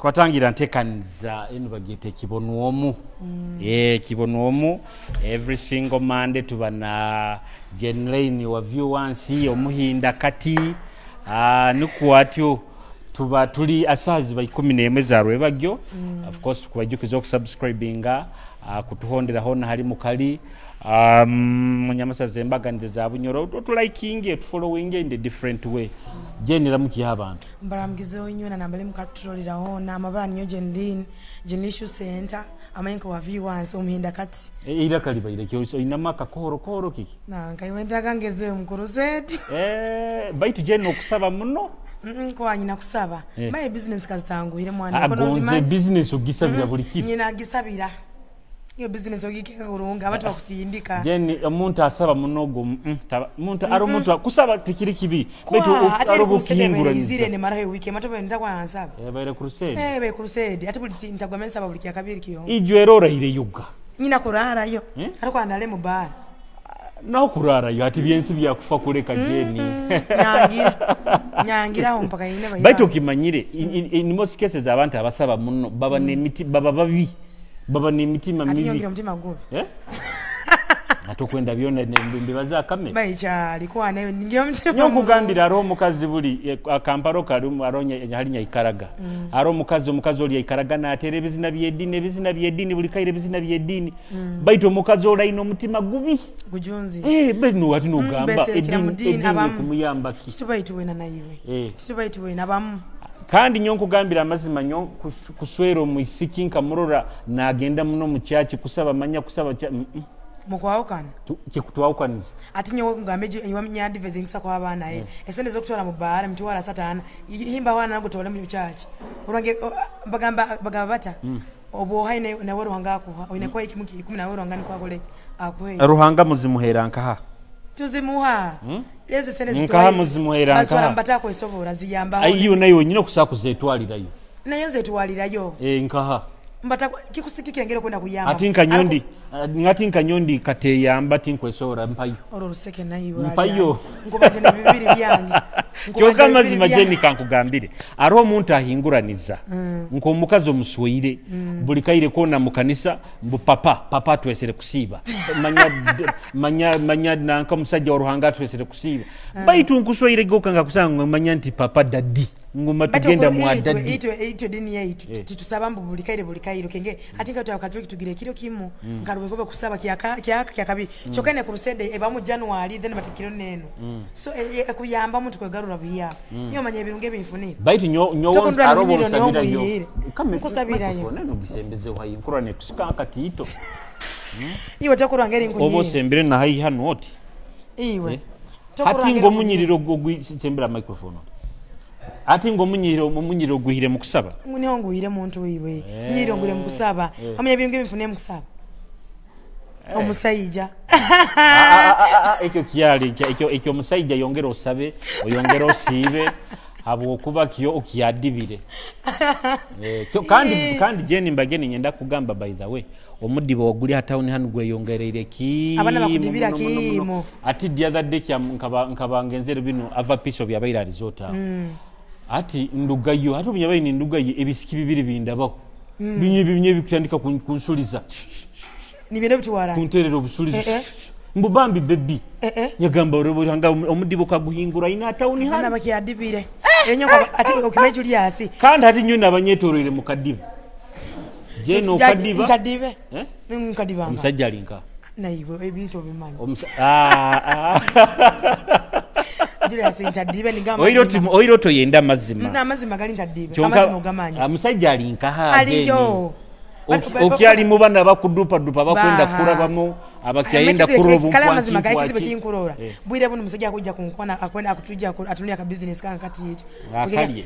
Twatangira ntekaniza eno bagyeta ekibonwomu. Ekibonwomu every single Monday tuba na Jane Lane wa View Once omuhinda kati nikwo atyo tuba tuli asaha ziba 11 za rwebagyo. Of course tukubajukiza okusubscribinga, kutuhondera hona hali mukali munyamasaza embaganize za Bunyoro, otulaikinge, otufollowinge in a different way. Jane, ramukiha abantu. Mbaramugizeho inywe na nambale mukaturolera hoona. Amabara niyo Jenlin Jenlishu Center, amanyi wa View Once omuhinda kati. Eiraka libaire ki oinamu akakohoro kohoro kiki? Nanka iwe ntaga ngeze mukuru zedi. Baitu Jane okusaba muno. Kwa nyina kusaba. Maye business kazitanguire mwana. Agonze business ogisabira buli kiro. Nyina agisabira. Iyo business ogikeka kurunga abantu bakusindika. Jane omuntu asaba muno go muntu ari omuntu kusaba tikiri kibi. Baitu ari bukihinguraniza. Ne maraho wiki matobe ndakwa ansaba. Baire crusade. Baire crusade. Ati buli ntagwa mensaba buli kyakabiri kiyo. Ijwe era orahire yuga. Nyina kurara yo. Ariko andale mu bar. Naho kurara yo ati byensi byakufa kuleka Jane. Nyangira. Nyangira aho mpaka ine bayi. Baitu okimanyire in most cases abantu abasaba muno baba nemiti baba babi. Baba n'emitima mibi. Ati nyongira omutima gubi. Ate okwenda byona mbibaza akame. Bayikyali kwa nayo ningira omutima. Nyo nkugambira ari omukazi buli akamparo kali aronya hali nyaikaraga. Ari omukazi oli yaikaraga n'atera ebizina by'eddiini, ebizina by'eddiini buli kaire ebizina by'eddiini. Baitu omukazi oli ayina omutima gubi. Gujunzi. Bino ati nogamba eddiini kumuyamba ki? Titubaitu wena naiwe. Titubaitu wena abamu. Kandi nyo nkugambira amazima nyo kuswera omwisiki nkamurora nagenda muno mu church kusaba manya kusaba mukwawukana kikutwawukaniza. Ati nyo ngambe iwa nyadiveze ngisa kwa abana esente zokutwala mu bar mtwala satana himba wana gutole mu church urange bagamba bagamba bata obo haine na Ruhanga akuha oine kwa ikimu 10 na Ruhanga ni kwakole akuhe Ruhanga muzimuhera nkaha tuzimuha. Ezi sente nkaha muzimuhera nkaha mbatako esobora ziyamba ayo nayo nyina kusakuzetwalirayo nayo nzetwalirayo nkaha mbatako kikusikikira ngero kwenda kuyamba ati nkanyondi ngati nkanyondi kateyamba tinkwesora mpayo oro ruseke nayo mpayo ngobanje ne bibiri byange. Kyonka amazima Jane kankugambire ari omuntu ahinguraniza nkomukazi omuswaire buli kaire kona mu kanisa mbu papa atwesere kusiiba manya manya nanka omusajja wa Ruhanga atwesere kusiiba baitu nkuswaire goka ngakusanga manya nti papa daddy ngoma tugenda mwa daddy. Itwe dini yaitu titusaba mbu buli kaire kenge ati nga twakatuliki tugire kiro kimu nkaruwe ngobe kusaba kyakabi kyokka ne crusade eba mu January then batikiro neno so ekuyamba omuntu kwegarura biya niyo manya ebirunge ebinfunire baitu nyo arobo nsabira yo nkusabira yo neno gisembeze hayi nkura ne kusika katito iwe takurwa ngeri nkunyi obo sembere na hayi hano oti iwe ati ngomunyiriro gwisembera microphone ati ngomunyiriro guhire mu kusaba niho nguhire muntu iwe nyiro ngure mu kusaba amenya ebirunge ebinfunire mu kusaba omusajja ekyo kyali ekyo omusajja yongera osabe oyongera osiibe habwokuba kyo okyadibire. Kandi Jane mbageni nyenda kugamba by the way omudibo oguli ha town hanu gweyongereire ki abana bakudibira kimo ati the other day nkaba ngenzere bino ava piece of yabaira resort ati ndugayo ati obunyabayi ni ndugayo ebisiki bibiri bindabako binye bikutandika kunsuliza nibyo bitwara kunterera obusulizi mbubambi baby nyagamba orobanga omudibo kaguhingura ina town hanu bakyadibire enyo ati okime Julius kandi ati nyo nabanyetoroire mu kadiba Jane okadiba nkadibe nkadiba omusajja alinka naiwe ebintu obimanyi Julius ntadibe nigamba oiro to yenda mazima amazima gali ntadibe amazima ogamanyi omusajja alinka ha aliyo okyali mu bana bakudupa dupa bakwenda kurabamu abakyayenda kurobu kala amazima gayikizibe kinkurora bwire buno musajja akujja kunkwana akwenda akutujja atunia ka business kange kati yetu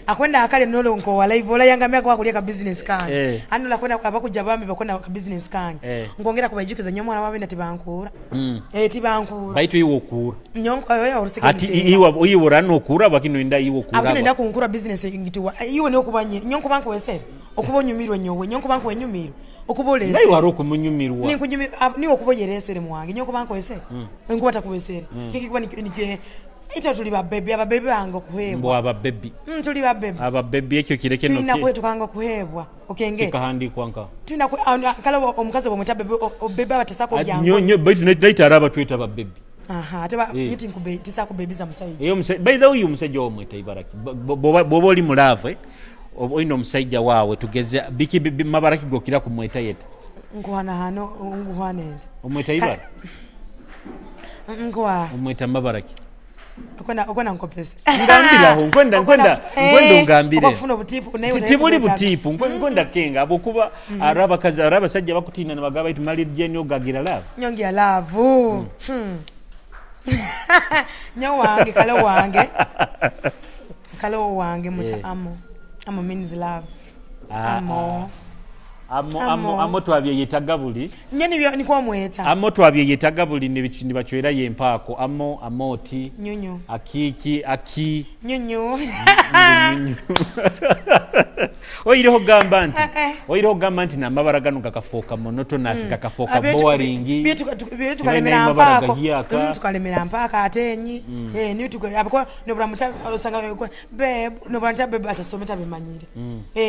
akwenda akale nolo nko wa live ola yanga myaka wakulya ka business kange anu la kwenda abakuja bambi bakwenda ka business kange ngongera kubajikiza nyo mwana wabenda tibankura tibankura baitu iwo okura nyonko oyo oruseke ati iwo iwo rano okura bakino inda iwo okura abino nda kunkura business ngitiwa iwo ne okubanye nyonko banko wesere okuba onyumirwe nyowe nyonko banko wenyumirwe okubolese naye wari okumunyumirwa ni okuboyeresere mwange nyonko banko wesere nkuba takuwesere kiki kuba ni Ite tuli babebi, ababebi bange okuheebwa. Mbu ababebi. Tuli babebi. Ababebi ekyo kireke no. Tulina kwetukanga okuheebwa. Okenge. Kikahandikwa nka. Tulina kale omukazi obwomweta bebi, bebi abatesako byangu. Nyo nyo baitu naita araba tweta babebi. Aha, ate ba nyiti nkube tisa kubebiza musajja. Eyo musajja by the way omusajja omweta ibaraki. Bobo oli mulave. Oyina omusajja waawe tugeze biki mabaraki gokira kumweta yeta. Nkuhana hano nkuhana ente. Omweta ibara. Nkuwa. Omweta mabaraki. Okwenda nkopesa. Ngambiraho nkwenda ngambire. Okufuna obutipu naye tibuli butipu nkwenda kenga abokuba araba kazi araba sajja bakutina nabagaba itu mali jenyo gagira love. Nyongi love. Nyo wange kale wange. Kale wange muta amo. Amo means love. Amo. Amo twabye yetaga buli. Nyeni ni kwa mweta. Amo twabye yetaga buli ni bachwera yempaako. Amo amoti. Nyonyo. Akiki aki. Nyonyo. Oyireho gamba nti. Oyireho gamba nti namabara gano gakafoka monotonous gakafoka boring. Byetu tukalemera mpako. Tukalemera mpaka atenyi. Ni tuko no bramuta osanga babe no bramuta babe atasometa bimanyire.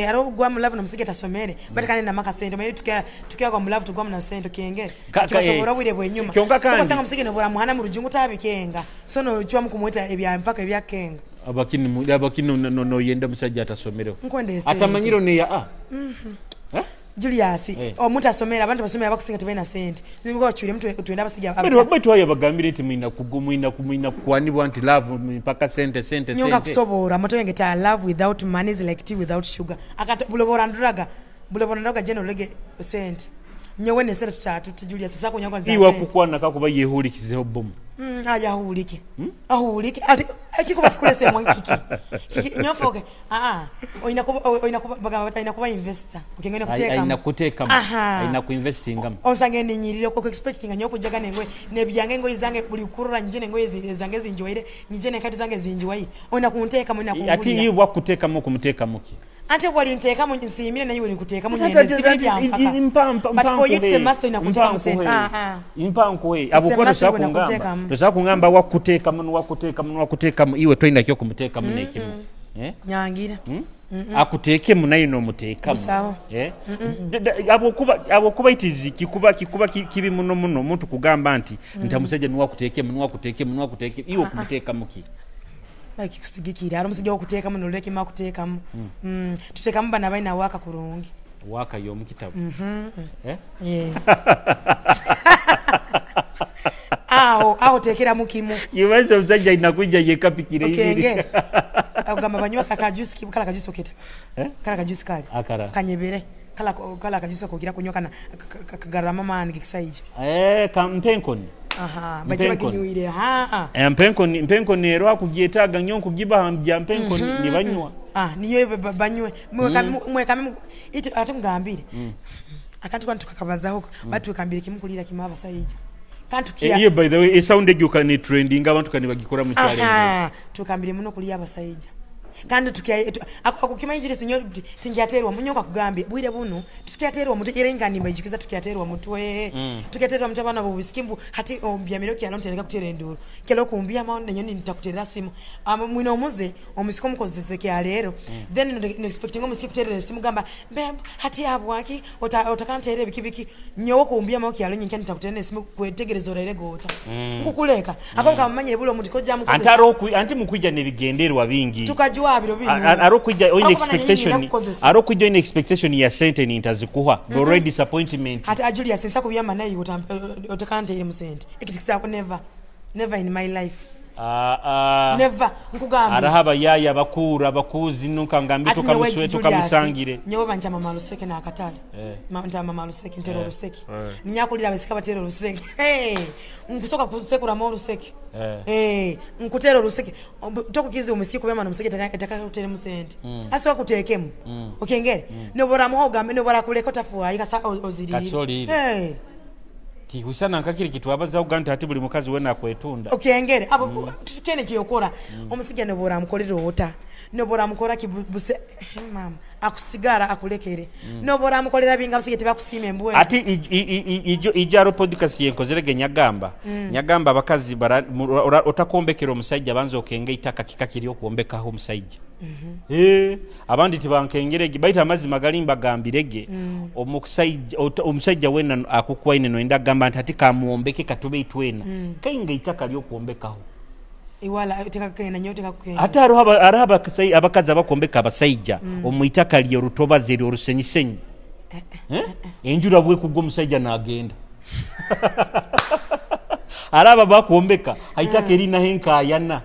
Aro gwa mu love no musige tasomere. But kane na maka sente maye tukia kwa mu love tugwa mu sente kenge. Kibasobora bwire bwenyuma. So basanga musige no bramuhana mu rujungu tabikenga. So no chwa mukumweta ebya mpaka ebya kenga. Abakini no yenda musajja atasomero. Atamanyiro ne ya a. Julius omuntu asomera abantu basomera bakusinga tebena sente. Nibwo bachwire mtu twenda basijja. Baitu haya bagambire nti mwina kugumwina kumwina kwanibwa nti love mpaka sente sente sente. Nyonga kusobora moto yenge ta love without money is like tea without sugar. Akata bulobora nduraga jeno lege sente. Nyowe ne sente tutatu Julius tusako nyonga nza. Iwa kukwana kakuba yehulikizeho bomu. Aya ahulike. Ahulike. Ati akikuba kikulese mwankiki. Kiki nyofoke. Oina kuba bagamba ina kuba investor. Ukengena kuteka. Ina kuteka. Ina kuinvestinga. Onsange ninyirire ko expecting nyoko jaga nengwe nebyange ngo izange buli kurura njene ngo zange zinjoire njene kati zange zinjoyi. Oina kunteka mwina kungulira. Ati iwa kuteka mu kumuteka muki. Ate wali nteka mu nsimire nayo ni kuteka mu nyene sibiri bya mpaka. But for you it's a master ina kuteka mu sente. Impankuwe abo tosa kungamba wakuteka mu wakuteka mu wakuteka mu iwe toyina kyo kumuteka mu nekimu. Nyangira. Akuteke mu nayo no muteka mu. Abo kuba itizi kikuba kibi muno muno muntu kugamba nti ntamusajja nuwakuteke mu nuwakuteke mu nuwakuteke iwe kumuteka muki. Like kusigikira ari musijja okuteka muno leke makuteka mu. Tuteka mu bana baina waka kurungi. Waka yo mukitabu. Aho tekera mukimu. Yibaza musajja inakuja yekapikire hivi. Okenge. Agamba banywa kakajuice kala kajuice oketa. Kala kajuice kale. Akara. Kanyebere. Kala kajuice kokira kunywa kana kagarama mani kisaije. Kampenkoni. Aha, baje baginyuire. Ha. Mpenkoni ero akugyetaaga nnyo nkugiba bya mpenkoni ni banywa. Niyo banywe. Mwekame iti ate ngambire. Akantu kwantu tukakabazaho batu kambire kimukulira kimaba sayija. Kantu kia. Iyo by the way sound egyo kan trending abantu kan bagikora mu challenge. Aha, tukambire muno kulya abasayija. Kandi tukia akukimanyi sinyo tingiaterwa munyoka kugambye bwire buno tukiaterwa mutu irenga nimba ijukiza tukiaterwa mutwe tukiaterwa mtu abana bubisikimbu hati ombya miroko ya lontereka kutera enduru kelo kumbya ma nenyoni nitakuterera simu mwino omuze omusiko mukozese kya lero then no expecting omusiki kuterera simu gamba mbembo hati abwaki otakantere bikibiki nyowo kumbya ma kyalo nyinka nitakuterera simu kwetegereza orere gota nkukuleka akonka mumanye bulo mutiko jamu anti mukwijja nebigenderwa bingi tukajua Aro kuja in expectation ya sente ni ntazikuha the already disappointment. Ati Julius nsa kubiyama naye otakante ile musente ekitikisa ko never never in my life. Never nkugamba arahaba yaya bakura bakuzi nuka ngambi tukamuswe tukamusangire nyowe banja mama luseke na akatale manta mama luseke ntero luseke ninyakulira besika batero luseke nkusoka kusekura mo luseke nkutero luseke tokukizi umusiki kubema no musiki taka kutere musente asoka kutekemu okengere nobora muho gambe nobora kuleko tafuwa ikasa oziriri kasoli Kihusana nkakiri kitwabazaho nti ati buli mukazi wena akwetunda. Okengere abo kene kyokora omusajja nobora amukolera ota, nobora amukora kibuse mama akusigara akulekere, nobora amukolera binga abasajja tebakusiima embwezi. Ati ijaro podcast yenkozerege nyagamba nyagamba abakazi otakombekera omusajja, banza okenge itaka kika kiri okwombekaho omusajja. Abandi tibankengerege, baita amazima gali mbagambirege. Omusajja wena akukwaine noenda gamba nti ati kamuwombeke katube itwena, kainga itaka lyokwombekaho. Iwala tekakenda nyo tekakenda. Ate hariho abakazi abakombeka abasajja omu itaka lyorutobazi eryorusenyisenyi, enjura bwekugwa omusajja nagenda. Araba bakuombeka haitaka erinaho enkayana,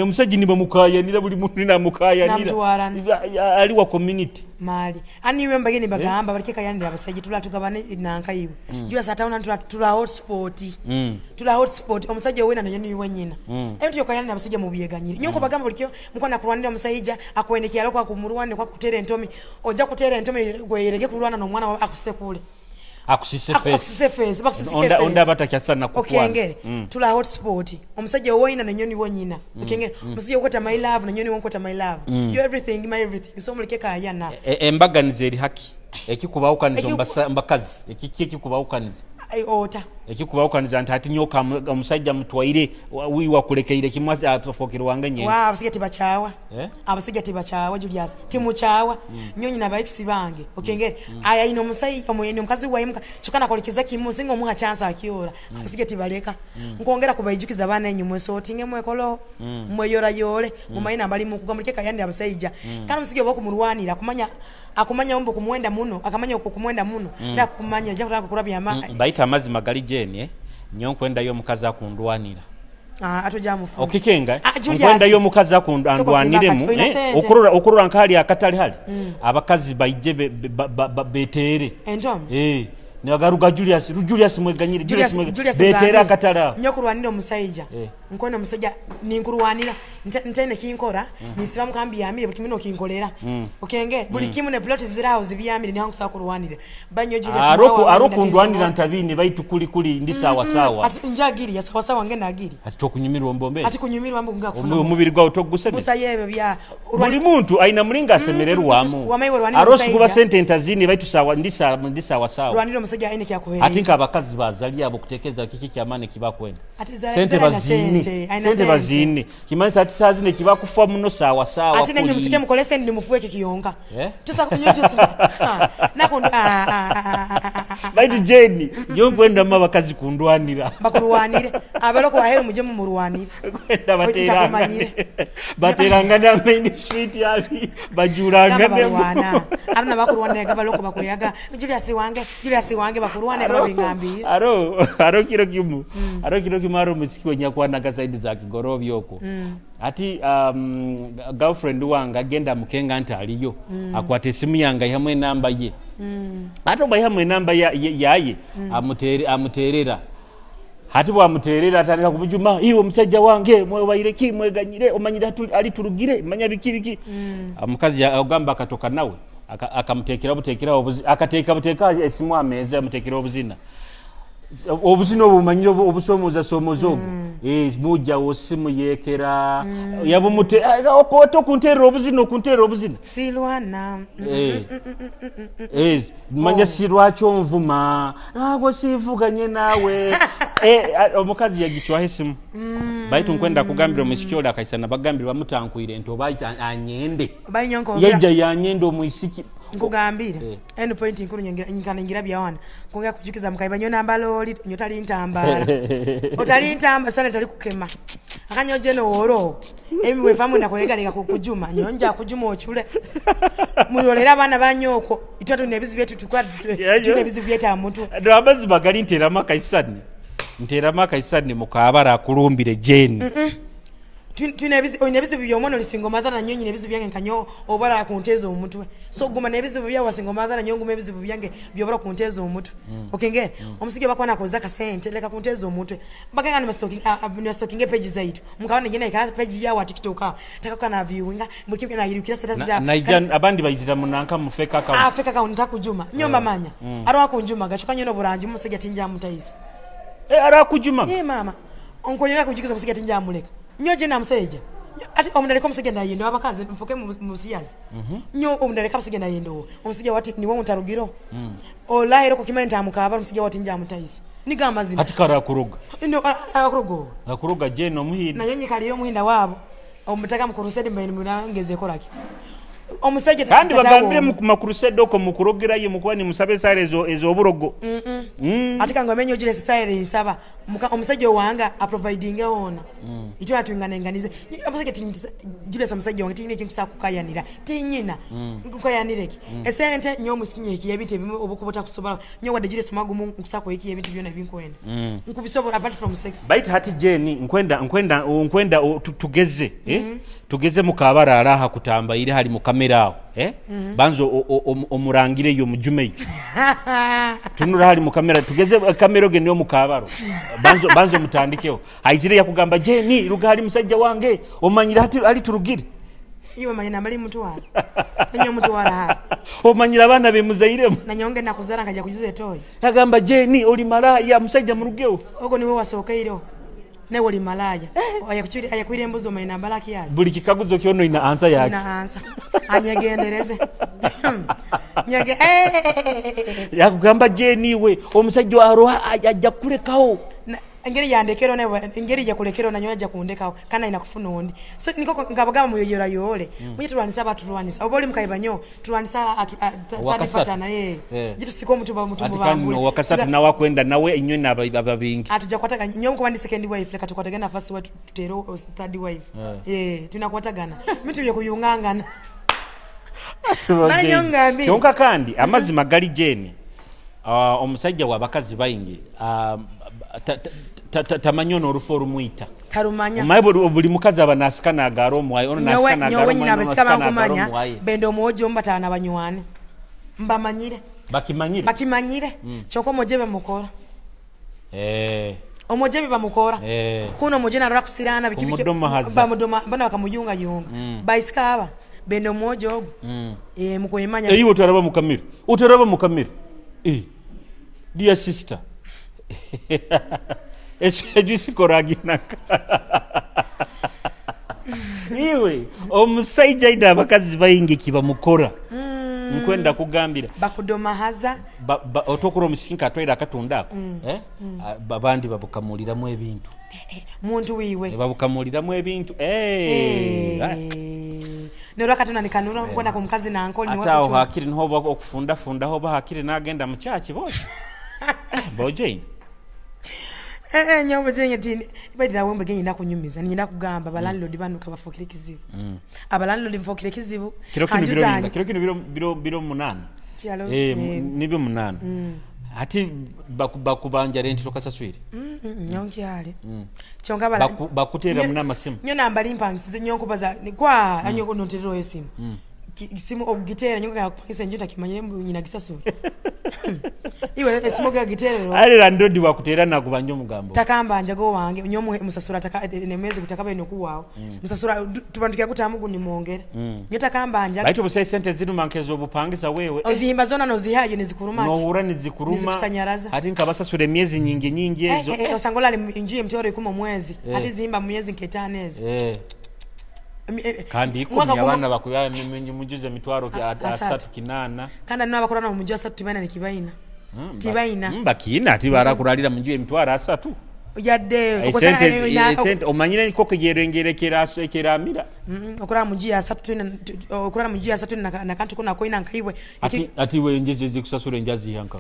omusajja nibamukayanira, buli muntu namukayanira ali wa community mali aniwe mbageni bagamba balike kayanira abasajja tula tugabane nanka iwe jua sataona tula hotspot, tula hotspot omusajja wena nayo niwe nyina ento yokayanira abasajja mu byeganyire nyoko bagamba bulikyo mukwana kulwanira omusajja akwendekera kwa kumurwane kwa kutera entomi ojja kutera entomi gweyerege kulwana n'omwana akusekule akusise face, akusise face, bakusise face. Onda batakyasana kukwana. Okengere tula hotspot omusajja woyina nanyoni wonyina. Okengere omusajja okota my love nanyoni wonkota my love, you everything my everything, so muleke kayana. Embaganiza eri haki ekikubawukaniza mbakazi ekiki ekikubawukaniza ota ekikubawukaniza nti ati nyoka omusajja mutwaire wiwa kulekeire kimwe atofokere wange nyene. Wa abasajja tebakyawa, abasajja tebakyawa Julius timukyawa nyonyi na baikisi bange. Okengere aya ino omusajja omuyeni omukazi wayimuka kyokka nakolekeza kimu singa omuha chance akiora abasajja tibaleka. Nkongera kubaijukiza abaana enyu mwesotinge mwekolo mweyora yole mumayina bali mukuga muleke kayandira abasajja. Kandi omusajja oba kumurwanira kumanya akumanya ombo kumwenda muno akamanya okumwenda muno ndakumanya ajja kutaka kurabya ama baita amazima gali jeni nyo nkwendayo omukazi akundwanira. Atojamufu okikenga nkwendayo omukazi akundwaniremu okurora nkali akatali hali abakazi baije betere entomi nibagaruka Julius Julius mweganyire Julius betere akatala nyo kurwanira omusajja nkono omusajja ninkurwanira ntene kinkora nisiba mukambi yamire buli kimino kinkolera okenge buli kimu ne plot ziraho zibyamire ni hangu sakurwanire banyo Julius aroko aroko ndwanira ntabine baitu kuli kuli ndi sawa sawa ati njagiri ya sawa sawa ngenda agiri ati tokunyumirwa mbombe ati kunyumirwa mbu ngakufuna omubiri gwawo toguseme busa yebe bya buli muntu aina mulinga asemererwamu arosi kuba sente ntazini baitu sawa ndi sawa sawa rwanira omusajja aine kyakuhereza ati abakazi bazali abo kutekeza kiki kyamane kibakwenda sente bazini sente bazini kimanisa ati sazine kibakufa muno sawa sawa ati nenye musike mukolese ndi mufueke kiyonka tusa kunyojusa nakondo baitu jeni yo kwenda mabakazi kundwanira bakurwanire abaloko ahero muje mu murwanire kwenda baterangana main street yali bajurangana barwana aruna bakurwanira gabaloko bakuyaga Julius wange bakurwana gabingambira aro kiro kimu aro kiro kimu aro musiki wenyakwana kasaidi za kigorobi oko ati girlfriend wange agenda mukenga nti aliyo akwata esimu yange hamwe namba ye ate oba hamwe namba yaye amuterera hati bwamuterera atandika kumujuma iwe omusajja wange mwebaire ki mweganyire omanyira ali turugire manya biki biki. Omukazi agamba akatoka nawe akamutekera butekera akateeka buteeka esimu ameza amutekera obuzina obuzina obumanyire obusomoza somoza ogwo mujja osimu yekera yabumute okoto kuntera obuzina okuntera obuzina silwana manya sirwacho nvuma ago sivuganye nawe omukazi yagichwa esimu baitu nkwenda kugambira omusikyola akaisana bagambira bamutankuire nti oba anyende yajja yanyende omuisiki nkugambire eno point nkuru nyikanangira byawana kongera kujukiza mukaiba nyo namba loli nyotali ntambara otali ntamba sana tali kukema akanyoje no woro emiwe famu ndakolega leka kukujuma nyonja kujuma ochule mulolera abana banyoko itatu nebizi byetu tukwa tune bizi byeta muntu ndo abazi bagali nterama kaisani mukabara akulumbire jeni tune bizi byomono lisingo madhara nyonyi nebizi byange nkanyo obara kunteza omutwe so guma nebizi bya wasingo madhara nyongo nebizi byange byobara kunteza omutwe okengere omusige bakwana koza ka sente leka kunteza omutwe baganga ni stocking page zaitu mukabana nyene ikala page ya wa TikTok taka kana viewinga mukipe na yirukira status za na abandi bayizira munanka mu fake account fake account takujuma nyomba manya aro akunjuma gachoka nyono buranji umusige tinja mutaisa Arakujuma. Mama onkonyoga kujikiza omusajja tinjamuleka nyo je namusajja ati omundaleka omusajja nayendo abakazi nfuke musiyazi nyo omundaleka omusajja nayendo omusajja wati niwe ntarugiro olahero kukimanya ntamukaba omusajja wati njamutayisa niga amazima ati karakuruga no akurugo akuruga je no muhinda nayo nyikalira omuhinda wabo omutaka mukurusedi mbene munangeze koraki omusajja kandi bagambire mu makurusedi oko mukurogerayo mukuba ni musabe sare ezo oburogo ati kango menyo ojire sare nsaba omusajja wanga a providing ona icyo atwinganenganize omusajja jule omusajja wange tinyine kinkusa kukayanira tinyina nkukayanireki esente nyo musikinye iki ebintu ebimu obukubota kusobola nyo wadde jule somagumu nkusako iki ebintu byona ebinkwenda nkubisobola apart from sex. Bait hati jeni nkwenda tugeze tugeze mukabara araha kutamba iri hari mukamera aho banzo omurangire yo mujume tunura hari mukamera tugeze kamera ge niyo mukabaro banzo mutandikeho aizire yakugamba jeni ruga hari musajja wange omanyira hati ali turugire iwe manyina mali mtu wala nanyo mtu wala ha omanyira abana be muzairemo nanyonge nakuzara ngaja kujuza etoyi yagamba jeni oli malaya musajja murugeo ogo niwe wasokeiro newe oli malaya ayakwire embuzi omayina mbalaki yayo buli kikaguzo kyono ina ansa yake ina ansa anyegendereze nyege yakugamba jeni we omusajja aroha ajja kulekawo engeri yandekero nawe engeri ya kulekero nanyo ajja kundekawo kana ina kufuna ondi so niko ngabagamba muyeyora yole munye tulwanisa abatulwanisa oba oli mukaiba nyo tulwanisa atapatana ye jitu siko mutu ba mutu bambule wakasatu nawe akwenda nawe inywe nababingi atuja kwataka nyo mkuba ndi second wife leka tukwatagana first wife tutero third wife tunakwatagana mitu bye kuyungangana nanyongambi kyonka kandi amazima gali jeni omusajja wabakazi bayingi tamanyo n'orufu orumwita tarumanya omaye buli mukazi aba nasika nagara omwayi ono nasika nagara omwayi nasika nagara omwayi bendo omwojo mbatana banywane mbamanyire bakimanyire kyoko omoje bamukora omoje bamukora kuno omoje narora kusirana biki bamudoma bana bakamuyunga yunga baisika aba bendo omwojo ogo mukoyemanya iwe utaraba mukamira dear sister eswejusi koraginaka iwe omusajja ida abakazi bayingi kibamukora nkwenda kugambira bakudoma haza otokura omusinka atwaira akatunda ako babandi babukamuliramu ebintu muntu wiwe babukamuliramu ebintu nerwa katona nikanura nkwenda ku mukazi nankoli ni ataho hakiri niho okufunda funda ho bahakiri nagenda mu church boje boje nyobo jenye tini ibadira wembe genye ndakunyumiza ni kugamba ba landlord banu kabafukire kizibu aba landlord mfukire kizibu kiro kino biro 8 nibyo 8 ati bakubanja rent lokasaswire nyonki ale kyonka bala bakutera muna masimu nyo namba limpangisize nyonko baza kwa anyoko nonterero esimu simu ogitera nyonko yakupangisa njo takimanye nyina gisasura iwe esimu ga giterero ale landlord wakutera nakubanja omugambo takamba njago wange nyomu musasura taka nemezi kutakaba inokuwao musasura tubandukia kutamugu ni muongere nyo takamba njago baitu busai sente ziruma nkezo obupangisa wewe ozihimba zona nozihayo nizikuruma nohura nizikuruma nizikusanyaraza ati nkabasasura emyezi nyingi nyingi ezo osangola ali njiye mtoro ikuma mwezi ati zihimba mwezi nketano ezo kandi ikumi abana bakubya mujuze mitwaro asatu kinana kandi nabo bakorana mu mujuze asatu tibaina nikibaina tibaina bakina ati barakuralira mujuze mitwaro asatu yadde sente omanyire koko yerengerekera ekeramira okora mujuze asatu okora mujuze asatu na kantu kuna koina nkaiwe ati we njeze zikusasura njazi yanka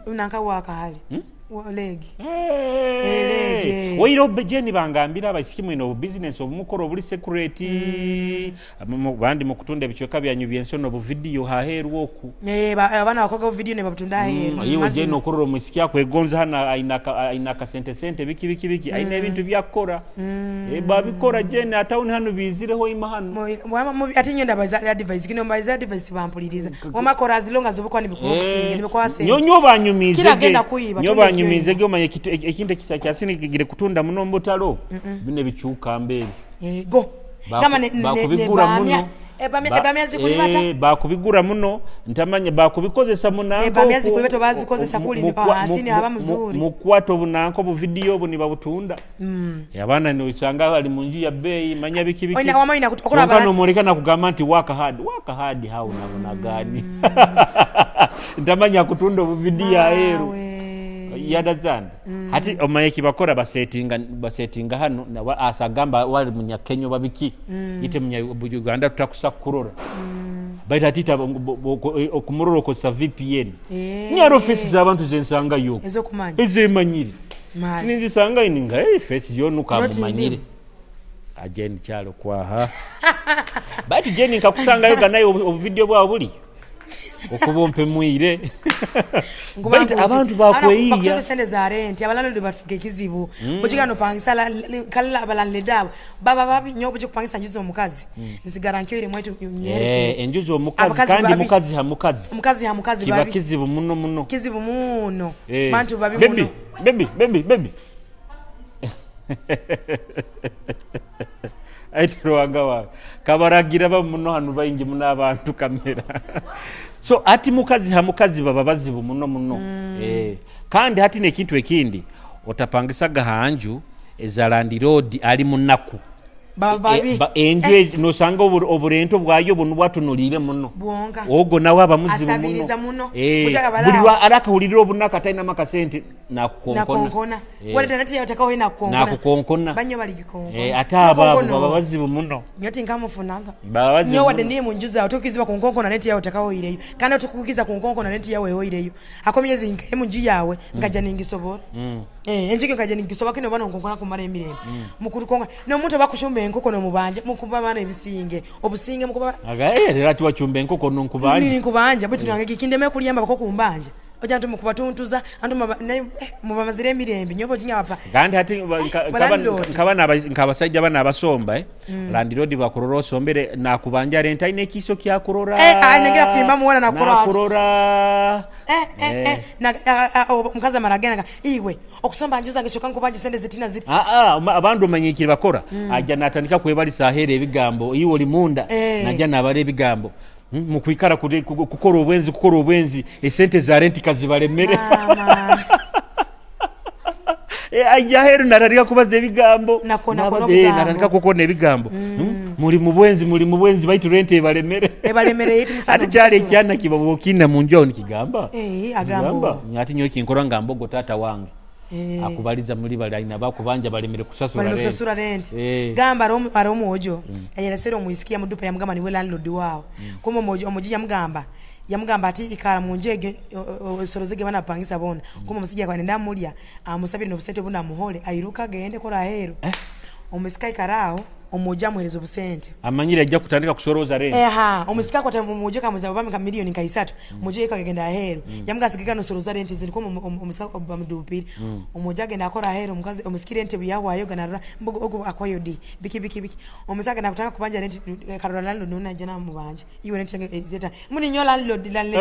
unanka wakahali legi Oiro bejeni bangambira abaisiki mwino business obumukoro obuli security bandi mukutunda ebichweka byanyu byensono bu video haheru oku abana bakoga video ne babutunda aheru iwe jeno okurora omusiki akwegonza hana aina ka sente sente biki biki biki aina ebintu byakora babikora jene atawuni hano bizireho imahano ati nyo ndabaza advice kino mbaza advice bampuliriza wamakora azilonga zobukwa nibikuboxing nibikwase nyonyo banyumize kila genda kuyiba nyo banyumize gyo manye ekintu ekisa kyasini kigire kutunda muno mbutalo bine bichuka mbere go kama ne bamya Ebamya zikulibata. Bakubigura muno ntamanya bakubikozesa munanko. Ebamya zikulibata bazikozesa kuli hasi ni haba mzuri. Mukwato bunanko bu video bu nibabutunda. Abana ni usanga bali mu nju ya bei manya biki biki. Oina wama ina kutokora abana. Nomoleka kugamba nti work hard how na gani. Ntamanya kutunda bu video aheru. You understand? Hati omaye kibakora basetinga hano na asagamba wali munyakenyo babiki. Ite munya Uganda tutakusa kurora. Baita atita okumurora kosa VPN. Nyaro face z'abantu zensanga yo. Ezo kumanya. Ezemanyire. Ninzisanga ininga face yo nuka mumanyire. Ajeni chalo kwa ha. Bati jeni nkakusanga yo nayo video bwa buli. Okubompe mwire. Baitu abantu bakweyiya. Bakutoze sente za rent abalandlord bafuke kizibu. Bojiga no pangisa kala abalandlord abo. Baba babi nyo boje kupangisa njuzo omukazi. Nsigara nkyo ile mwetu nyereke. Enjuzo omukazi kandi mukazi ha mukazi. Mukazi ha mukazi babi. Kiba kizibu muno muno. Kizibu muno. Bantu babi muno. Baby baby baby. Aitiro wa kabaragira ba muno hanu bayingi muno abantu kamera. So ati mukazi ha mukazi baba bazibu muno muno. Kandi hati nekintu ekindi otapangisaga hanju eza landlord ali munaku. Babi. Enju nosanga oburento bwayo bunu bwatunulire muno. Bwonka. Ogo nawe aba muzibu muno. Asabiriza muno. Buli wa alakahulira obunaka taina makasente nakukonkona. Wale nati yatakaho ina kukonkona. Nakukonkona. Banyo bali gikonkona. Ata aba baba bazibu muno. Nyoti nkamufunanga. Baba bazibu. Nyo wade ndiye munjuza otokiziba kunkonkona neti yawe takaho ireyo. Kana otukukiza kunkonkona neti yawe hoireyo. Akomyezi nkaye munju yawe ngaja ningisobora. Enjike ngaja ningisoba kino bano nkonkona kumara emirembe. Mukuru konga no muntu bakushumba enkoko no mubanja mukuba bana ebisinge. Obusinge mukuba. Aga era tuwachumba enkoko no nkubanja. Ni nkubanja bwetu nange kikindeme kuliyamba bako kumbanja. Oja ntu mukubatuntuza antu mubamazire emirembe nyobo jinya apa. Kandi hati nkabana nkabasajja bana abasomba landlord bakurora osombere nakubanja rent aine kiso kya kurora. Ainegera kuimba muona nakurora. Nakurora. Na mukaza maragena iwe okusomba njuza ngechoka nkubanja sente zitina ziti. Abandu manyikiri bakora. Ajja natandika kwebalisa ahere ebigambo iwe oli munda najja nabare ebigambo. Mukwikara kukora obwenzi esente za rent kazibalemere. Ajja heru natarika kubaza ebigambo. Natarika kukona ebigambo. Muri mubwenzi baitu rent ebalemere. Ebalemere yetu musana. Ati kyale kyana kibabokina munjo nikigamba. Agamba. Ati nyo kinkora ngambogo tata wange. Akubaliza muri bali aina bakubanja balemere kusasura rent. Gamba aromu ojo. Ayelesero muisikia mudupa yamugamba niwe landlord wao. Kuma omoji yamugamba ati ikara munjege sorozege bana pangisa bona. Kuma musijja kwa nenda mulya amusabire no busente buna muhole airuka gende kora ahero. Omusika ikarao omoja muherezo busente. Amanyire ajja kutandika kusoroza rent. Omusika kwa tamu ka muzabo bamika milioni nka isatu. Omoja ikagenda ahero. Yamuga sigika no soroza rent zindi kuma omusika bamudupiri. Omoja genda akora ahero omukazi omusikire rent byawayo ganarura mbogo ogo akwayo di biki biki biki. Omusika genda kutanga kubanja rent karora landlord nuna jana mubanja. Iwe rent leta. Muni nyo landlord yani.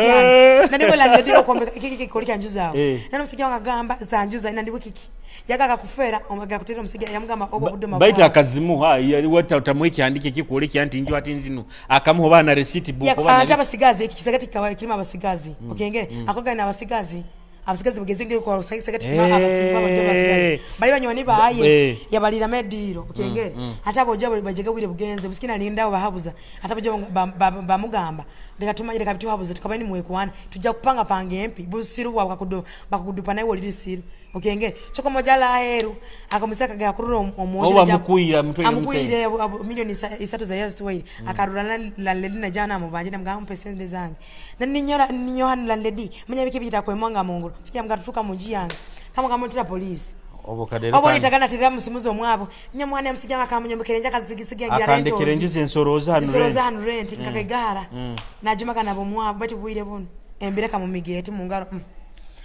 Na ndiko landlord okombe kiki kolika njuza. Na omusika wangagamba zanjuza ina ndiko kiki. Yaga akakufera omaga kutera omusika yamugamba obo budoma. Baita akazimuha yali wata utamweki andike kikoleki anti njo ati nzino akamuho bana receipt book bana. Ata abasigazi ekisagati kawali kirima abasigazi. Okenge akoga na abasigazi. Abasigazi bugeze ngero kwa kisagati kirima abasigazi abajo abasigazi. Bali banywani baye yabalira mediro okenge. Ata bojo bajega bwire bugenze busikina linda bahabuza. Ata bojo bamugamba leka tumanyire kabitu habuza tukabani mwekwana tujja kupanga pange empi busiru bwa bakudupa naye oliri siru. Okenge choko mojala aheru akamusaka ga kurura omoja oba mukuira mutwe amukuire milioni isatu za years twelve akarura la ledi na jana mubanje namga mpe sente zange na ninyora ninyohan la ledi manya biki bita kwemwanga munguru sikia mgatuka muji yange kama kama tira polisi obo kadero obo nitagana tira musimuzo mwabo nyamwana yamusijanga kamunyombekerenja kazigisiga ngira rent akandekerenje ensoroza hanu rent ensoroza hanu rent kakegara najuma kana bomwabo bati bwire buno embereka mu migeti mungaro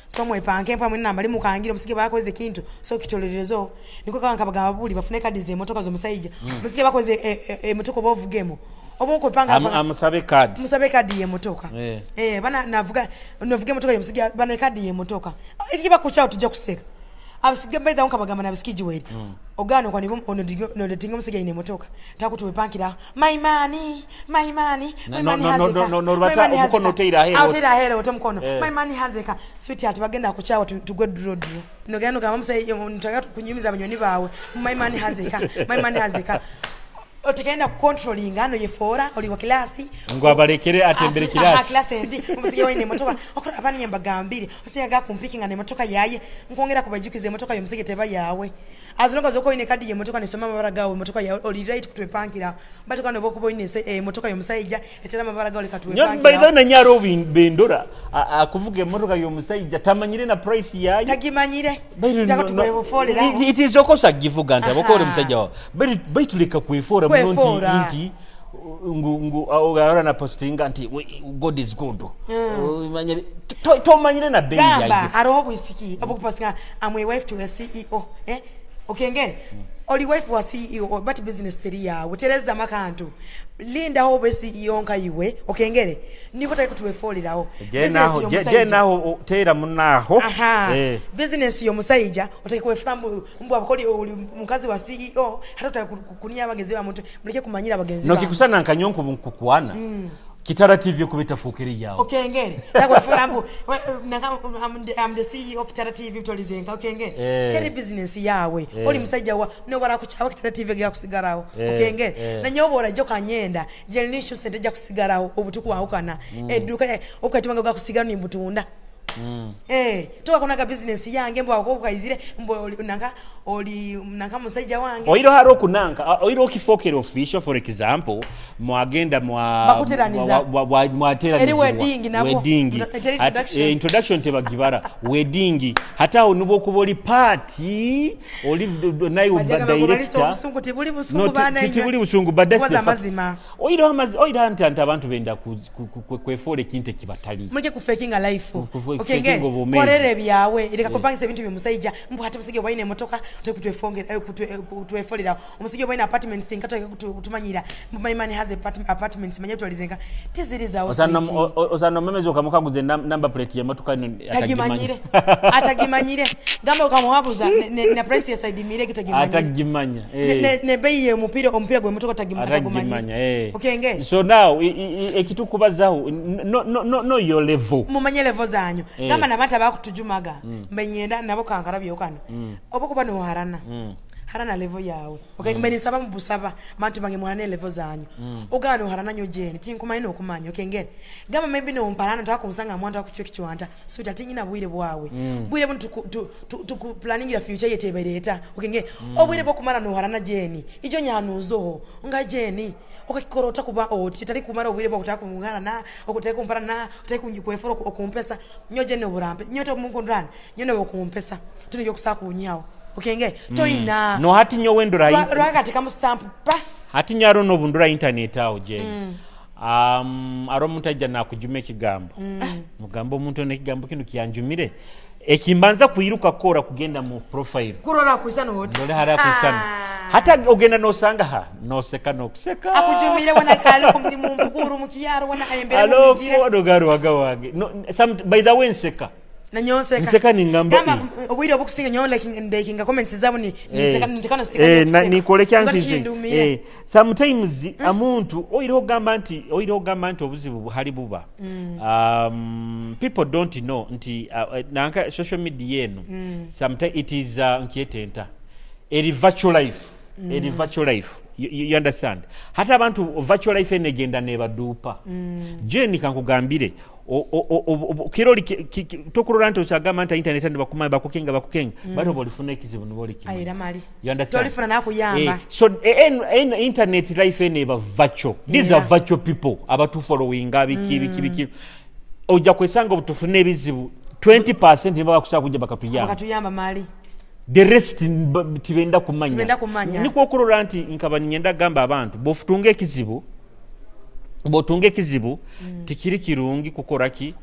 So mwepanke mpa mwina nambali mukangira musige bakoze kintu so kitolerezo niko kanga kabagamba buli bafune kadi ze motoka zo musayija musige bakoze motoka bovugemo obonko panga amusabe kadi musabe kadi ye motoka bana navuga novuge motoka ye musige bana kadi ye motoka ikiba kuchao tujja kuseka Abasige by the way nkabagamba nabisiki jiweri. Ogano kwa nibo ono no tinga omusajja ine emotoka. Takutuwepankira my money, my money, my No, money no, has no, a car. no, no, My rubata money has a omukono car. oteira aheera Ah, oti. oteira aheera oti omukono. Eh. My money has a car. Sweetheart bagenda kukyawa tugwe draw draw. Nogenda nogamba omusajja ntaka kunyumiza abanyoni baawe. My money has a car. My money has a car. Otekenda controlling ano yefora oli wa kilasi Ngo abalekere atembere kirasi. Class endi omusajja waine emotoka okora abani yembagambire omusajja gakumpikinga nemotoka yaye nkwongera kubajukiza emotoka y'omusajja teba yawe as long as okoine kadi y'emotoka nesoma amabara gawe emotoka yawe oli right kutwepankira but kano bokuba oyine emotoka y'omusajja etera amabara gawe leka Nyo by the way tuwepankira nanyaro bendora akuvuga emotoka y'omusajja tamanyire na price yayo. Tagimanyire. Baitu Njaka no- tukwefoolera. It is okosa givuga nti abakore Aha. musajja wawe. Baitu leka kwefoora muno nti Kwefoora. nti ngu ogara na postinga nti God is good. Tomanyire na bei Gamba yayo. aroho bwisiki obukupasinga am a wife to a CEO okengere oli wife wa CEO but business teri yawe tereza makantu linda ho be CEO nka iwe okengere nibo take kutuwefolerawo Je naho je naho tera munaho. Aha. Business y'omusajja otake kwefura mbu abakoli oli mukazi wa CEO hata otake kunia abagenzi ba muntu muleke kumanyira abagenzi No ba kikusana nkanyonko nkukwana. Kitara TV kubita fukiri yawo. Okengere nakwefura mbu naka I'm the CEO Kitara TV tolizenka okengere teri business yawe oli musajja wa no barakuchawa Kitara TV gya kusigarawo okengere na nyobora jo kanyenda generation center ja kusigarawo obutuku wahukana eduka okatimanga ga kusigara ni mbutunda. Toka kunaga business yange mbu akokaizire mbu nanka oli nanka musajja wange oiro haro kunanka oiro okifokera official for example mwagenda mwa bakuteraniza mwateraniza eri wedding nabo wedding introduction. Introduction tebagibara wedding hata onubo kuboli party oli nayo director obusungu tibuli busungu bana tibuli busungu but that's the mazima oiro amazi oiro anti abantu benda kwefole kinte kibatali muleke kufakinga life okay korere byawe ireka kupangisa ebintu byomusajja mbu hata musajja waine emotoka kutwefongera kutwefolera omusajja waine apartment sinka kutumanyira my man has apartments manye twalizenga tiziriza osano memezo kamukaguze number plate ya motoka atagimanyire atagimanyire gamba ukamuhabuza na price ya side mire kitagimanyire atagimanya ne bei ya mupira ompira gwe motoka atagimanya okay nge so now ekitukubazaho no no no no your level mumanye level zanyu kama nabanta bakutujumaga mbenyenda nabo kankarabye kano obokuba no harana harana level yawe okay mbeni saba mbusaba bantu bange muharane level zanyu ogano harana nyo jeni tinkumanyi okumanya okay ngere gamba maybe no mparana takunsanga mwanda kuchwe kichwanta so tatinyina bwire bwawe bwire buntu tu planningira future yetebereta okay ngere obwire bokumara no harana jeni ijo nyanuzoho nga jeni okakikorota kuba oti tali kumara obwire bwakutaka kumharana okutaka kumparana utaka kwefora okumpesa nyo jeni oburampe nyo to mukundana nyo no okumpesa tuniyo kusakunyawo okenge toina no hati nyo wendura rwakati kamu stamp pa hati nyaro no bundura internet awo jeni aro mutajja nakujume kigambo mugambo omuntu ne kigambo kino kiyanjumire ekimbanza kuiruka kora kugenda mu profile kurora kuisana hoti ndole hara kuisana hata ogenda nosanga ha noseka nokuseka akujumire wana aloko muri mu mpukuru mu kiyaro wana ayembere mu migire aloko dogaru wagawage no some by the way nseka na nyonseka nseka ni ngamba gamba obwire obukusinga nyo like ndakinga comments zabo ni nseka ntekana stika ni kolekya nti sometimes amuntu oiro gamba nti obuzibu hali buba people don't know nti nanka social media eno sometimes it is nkietenta eri virtual life eri virtual life you understand hata abantu virtual life enegenda nebadupa jeni kankugambire kiroli tokurora nti osagamba nti internet ndi bakumanya bakukenga bado bolifuna ekizibu niboli kimwe ayira mali you understand tolifuna nakuyamba so en internet life ene virtual these are virtual people abatu following abiki biki ojja kwesanga obutufuna ebizibu 20% niba bakusaba kujja bakatuyamba mali the rest tibenda kumanya niko okurora nti nkaba nyenda gamba abantu bofutunga ekizibu botunga ekizibu tikiri kirungi kukoraki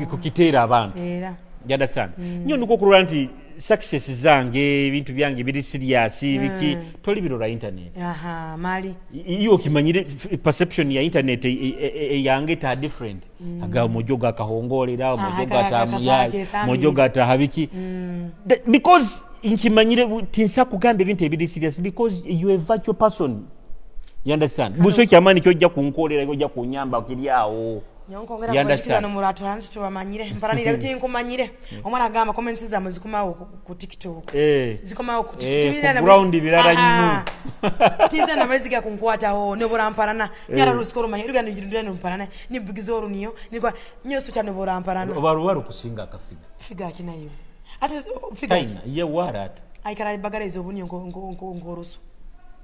kukiteera abantu You understand? Nyo niko okurora nti success zange, ebintu byange biri serious, biki, toli birora internet. Aha, mali. Iyo okimanyire perception ya internet eyange ta different. Aga omojoga akahongolera, omojoga atamuya, omojoga atahabiki. Because nkimanyire tinsa kugamba ebintu ebiri serious because you a virtual person. You understand? Buso kyamani kyojja kunkolera, kyojja kunyamba kiri awo. Nyongera kubakiza no muratu haransi tubamanyire mparanire uti nkumanyire omwana agamba comments za muzikumawo ku TikTok zikumawo ku TikTok ku ground birara nyu tiza na malizika kunkwata ho ne boramparana nyara rusikoro manye rugano jirindira no mparana ni bigizoru niyo ni kwa nyo suta ne boramparana obaru kusinga akafiga figa kinayo ate figa taina ye warata aikara bagara izo bunyo ngo ngo ngo rusu.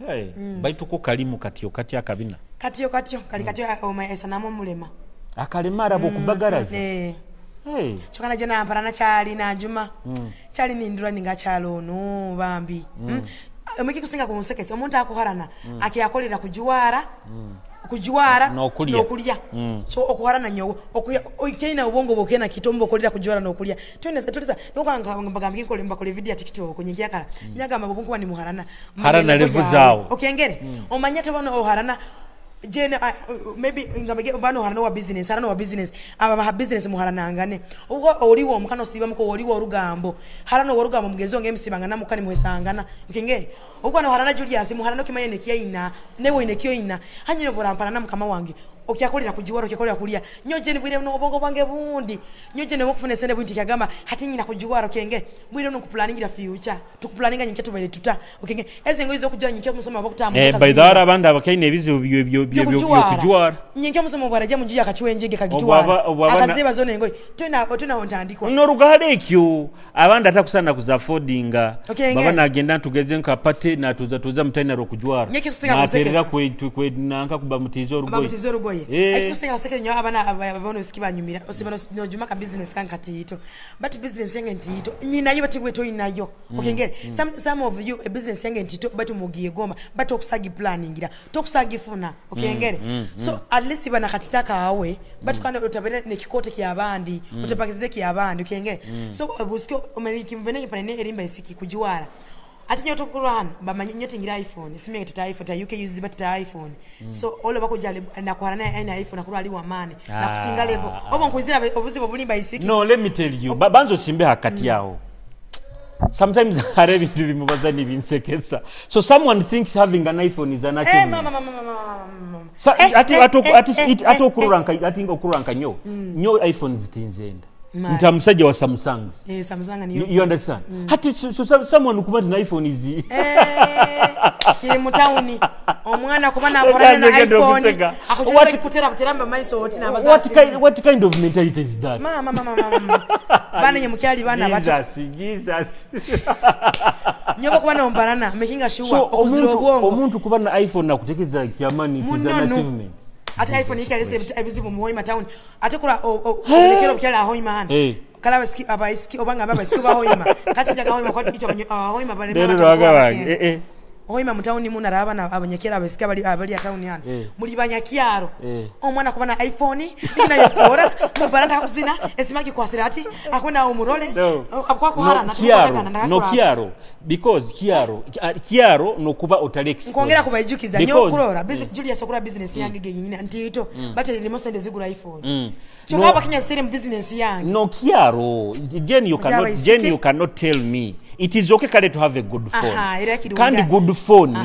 Hey, baitu ko kalimu katiyo kati akabina katiyo katiyo kali katiyo oma esanamu mulema akalema arabo kubagaraza. Hey. Chokana jena amparana chali na Juma. Chali ni ndura ninga chalo no bambi. Omiki kusinga kumusekesa omuntu akuharana akiyakolera kujuwara kujuwara nokulya. So okuharana nyowe okuyina ubongo bokena kitombo okolera kujuwara nokulya. Twene tulisa nokanga mbagamba nkole mbakole video ya TikTok nyingi akara. Nyagamba bobunkuba ni muharana. Harana levu zawo. Okengere. Omanya tebano oharana jene maybe ngamege bano harana wa business harana wa business aba ha business muharanangane ubwo oliwo mukano siba muko oliwo orugambo harana orugambo mugezo ngemsibanga namukani muhesangana ukengere ubwo no harana Julius muharano kimanye nekiyaina newe inekiyoina hanyo borampana namukama wange okyakolera kujuwara okyakolera kulya nyo jene bwire no obongo bwange bundi nyo jene wokufuna sende bwinti kyagamba hati nyina kujuwara okenge bwire no kuplaningira future tukuplaninga nyike tubaire tuta okenge eze ngo izo kujwa nyike musoma bakutamu by the abandi abakaine ebizibu byo byo kujuwara nyike musoma bwaraje munju yakachiwenjege kagituwara akaziba zone ngo tena tena ontandikwa no rugale ekyo abandi atakusana kuzaffordinga baba nagenda tugeze nka pate na tuza tuza mutaina rokujuwara na terera kwe nanka kuba mutizo rugoye Ekusenga oseke nyo abana abana osikiba nyumira osibano no juma ka business kan katito but business yange ntito nyina yo batigwe to inayo okengere some of you a business yange ntito but mugiye goma but okusagi planningira tokusagi funa okengere so at least bana katitaka awe but kana otabere ne kikote kya abandi otapakize kya abandi okengere so busikyo omekimvene panene erimba isiki kujuwara ati nyoto kuran bamanye nyote ngira iPhone simenye tata iPhone ta UK use but ta iPhone so all bakujale na kuharana ina iPhone akuru ali wamani na kusinga level obo nkuizira obuzibu bulimba isiki. No, let me tell you banzo simbe hakati yao sometimes hare bintu bimubaza ni binsekesa. So someone thinks having an iPhone is an achievement. Mama mama ati ati okururanka ati okururanka nyo nyo iPhone zitinzenda nta musajja wa Samsung. Samsung niyo. You understand? Hati so someone ukubati na iPhone izi. Kiri mutauni. Omwana kuba na akorana na iPhone. Akujura kutera kuteramba maiso oti na bazazi. What kind of mentality is that? Mama mama mama. Bana nyemukyali bana bato. Jesus. Nyoba kuba na omparana making sure okuzira obwongo. Omuntu kuba na iPhone nakutekeza kyamani it is an achievement. Ate iPhone ikalese ebizibu mu Hoima town. Ate kura olekero kyala Hoima hana. Kala basiki abaisiki obanga baba isiki ba Hoima. Kati jaga Hoima kwa kitu Hoima bale mama. Hoima mutauni muna raba na abanyakera abasiki abali abali town hana. Muri banyakyaro. Omwana kuba na iPhone ikina yefora mubaranda kuzina esimaki kwasirati akuna umurole akwa kuhara na kiaro no kiaro because kiaro kiaro no kuba otale expose. Nkongera kubaijukiza nyo kurora Julius okura business yange genyina ntito but limo sende zigura iPhone. Chokaba Kenya stere business yange. No kiaro Jen you cannot Jen you cannot tell me it is okay kale to have a good phone. Kandi good phone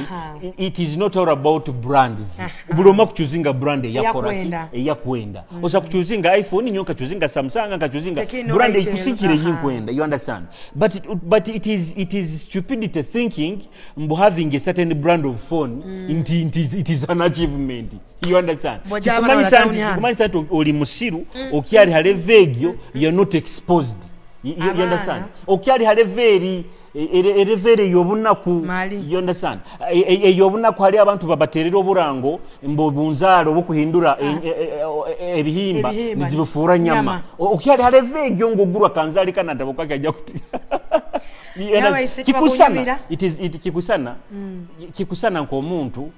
it is not all about brands. Buloma kuchuzinga brand eyakwenda eyakwenda. Osa kuchuzinga iPhone nyoka kuchuzinga Samsung nkachuzinga brand ikusikire yinkwenda. You understand? But it is stupidity thinking mbu having a certain brand of phone it is an achievement. You understand? Kumanyisa nti oli musiru okyali halevegyo you're not exposed. You understand? Okyali haleveri erevere yobunaku. You understand? Eyobunaku hali abantu babaterera oburango mbo bunzalo obukuhindura ebihimba nizibufura nyama. Okyali halevegyo ngogurwa kanzali kana ndabokwa kajja kuti. Kikusana it is it kikusana kikusana nko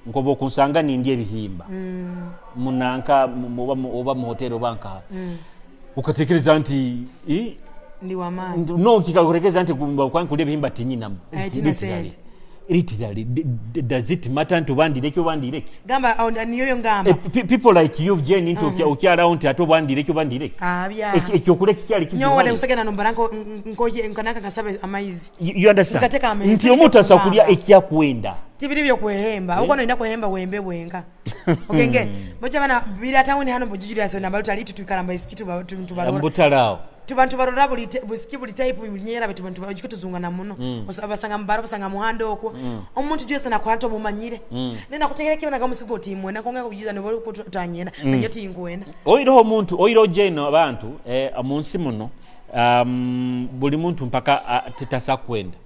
nkobo kunsanga nindye ebihimba munanka oba mu hotel obanka ukatekereza nti Ndi wamaani. No kikakurekeza nti kwankulya ebihimba tinyinamu. Eh, tina sente. Literally, does it matter nti oba ndireke oba ndireke? Gamba awo niyo yo ngamba. Eh, people like you Jane nti okyalawo nti ate oba ndireke oba ndireke. Abya. Ekyokulya kikyali kizibu. Nyowe wadde kusagenda nombara nkoye nkanaka nkasabe amaizi. You understand? Ngateka amaizi. Nti omuntu asa kulya ekyakwenda. Tibiri byokwehemba. Uko noenda kwehemba wembe bwenka. Okenge. Boja bana bila town hano bujujira so nambalo tali tutukaramba isikitu tubarora. Mbutalao. Tubantu barora buli busiki buli type nyera betu bantu barora tuzunga na muno. Basanga mbaro basanga muhando okwo. Omuntu jese nakwanta omumanyire. Nena kutegera kiba naga musigo timwe nakonga kujiza no bali kutanyena nayo tinkwenda. Oiroho omuntu oiro jeno abantu munsi muno buli muntu mpaka tetasa kwenda.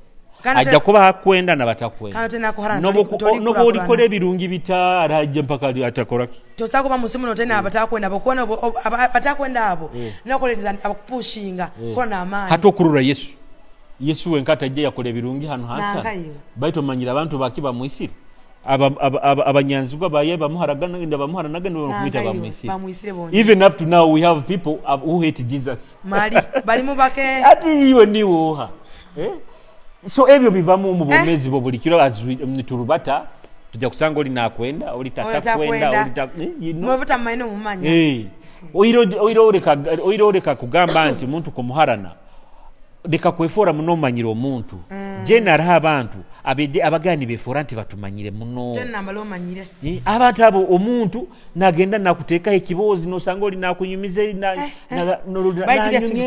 Ajja kuba hakwenda na batakwenda. Kandi tena kuharana Nobo olikola ebirungi bitara ajja mpaka atakoraki. Tosako kuba musimu no tena abatakwenda bokona abatakwenda abo. Nakolereza abakupushinga kola na amaani. Hata okurura Yesu. Yesu wenka atajja yakola ebirungi hano hansa. Baitu omanyira abantu baki bamwisire. Abanyanzigwa baye bamuharagana nda bamuharanaga nda bamukwita bamwisire. Bamwisire bonye. Even up to now we have people who hate Jesus. Mali balimu bake. Ati iwe ni woha. Eh? So ebyo bibamu mu bomezi bo buli kiro turubata tujja kusanga oli nakwenda oli tata kwenda oli ta you know. Mwavuta maino mumanya. Oiro leka kugamba nti muntu kumuharana leka kwefora muno manyira omuntu. Jene araha abantu abagani befora nti batumanyire muno. Tena nambalo manyire. Abantu abo omuntu nagenda nakuteeka ekibozi nosanga oli nakunyumiza na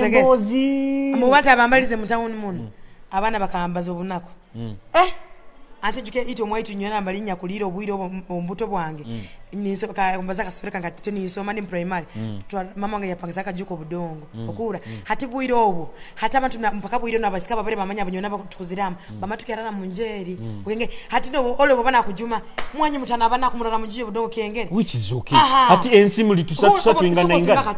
embozi. Mu bantu abambalize mu town muno. Abaana bakambaza obunaku. Ate juke ito mwaitu nyona mbalinya kulira obwire ombuto bwange. Nisoka mbaza kasoreka nga tete nisoma ndi primary. Mama wange yapangisa akajuko obudongo. Okura hati bwire obwo hati abantu mpaka bwire nabasika babere bamanya abanyona batukuziramu. Bamatukirana mu njeri. Okenge hati no ole bobana kujuma mwanyu mutana abana kumurara mu jiyo budongo kengere. Which is okay. Hati ensi muli tusatu twingana ingana.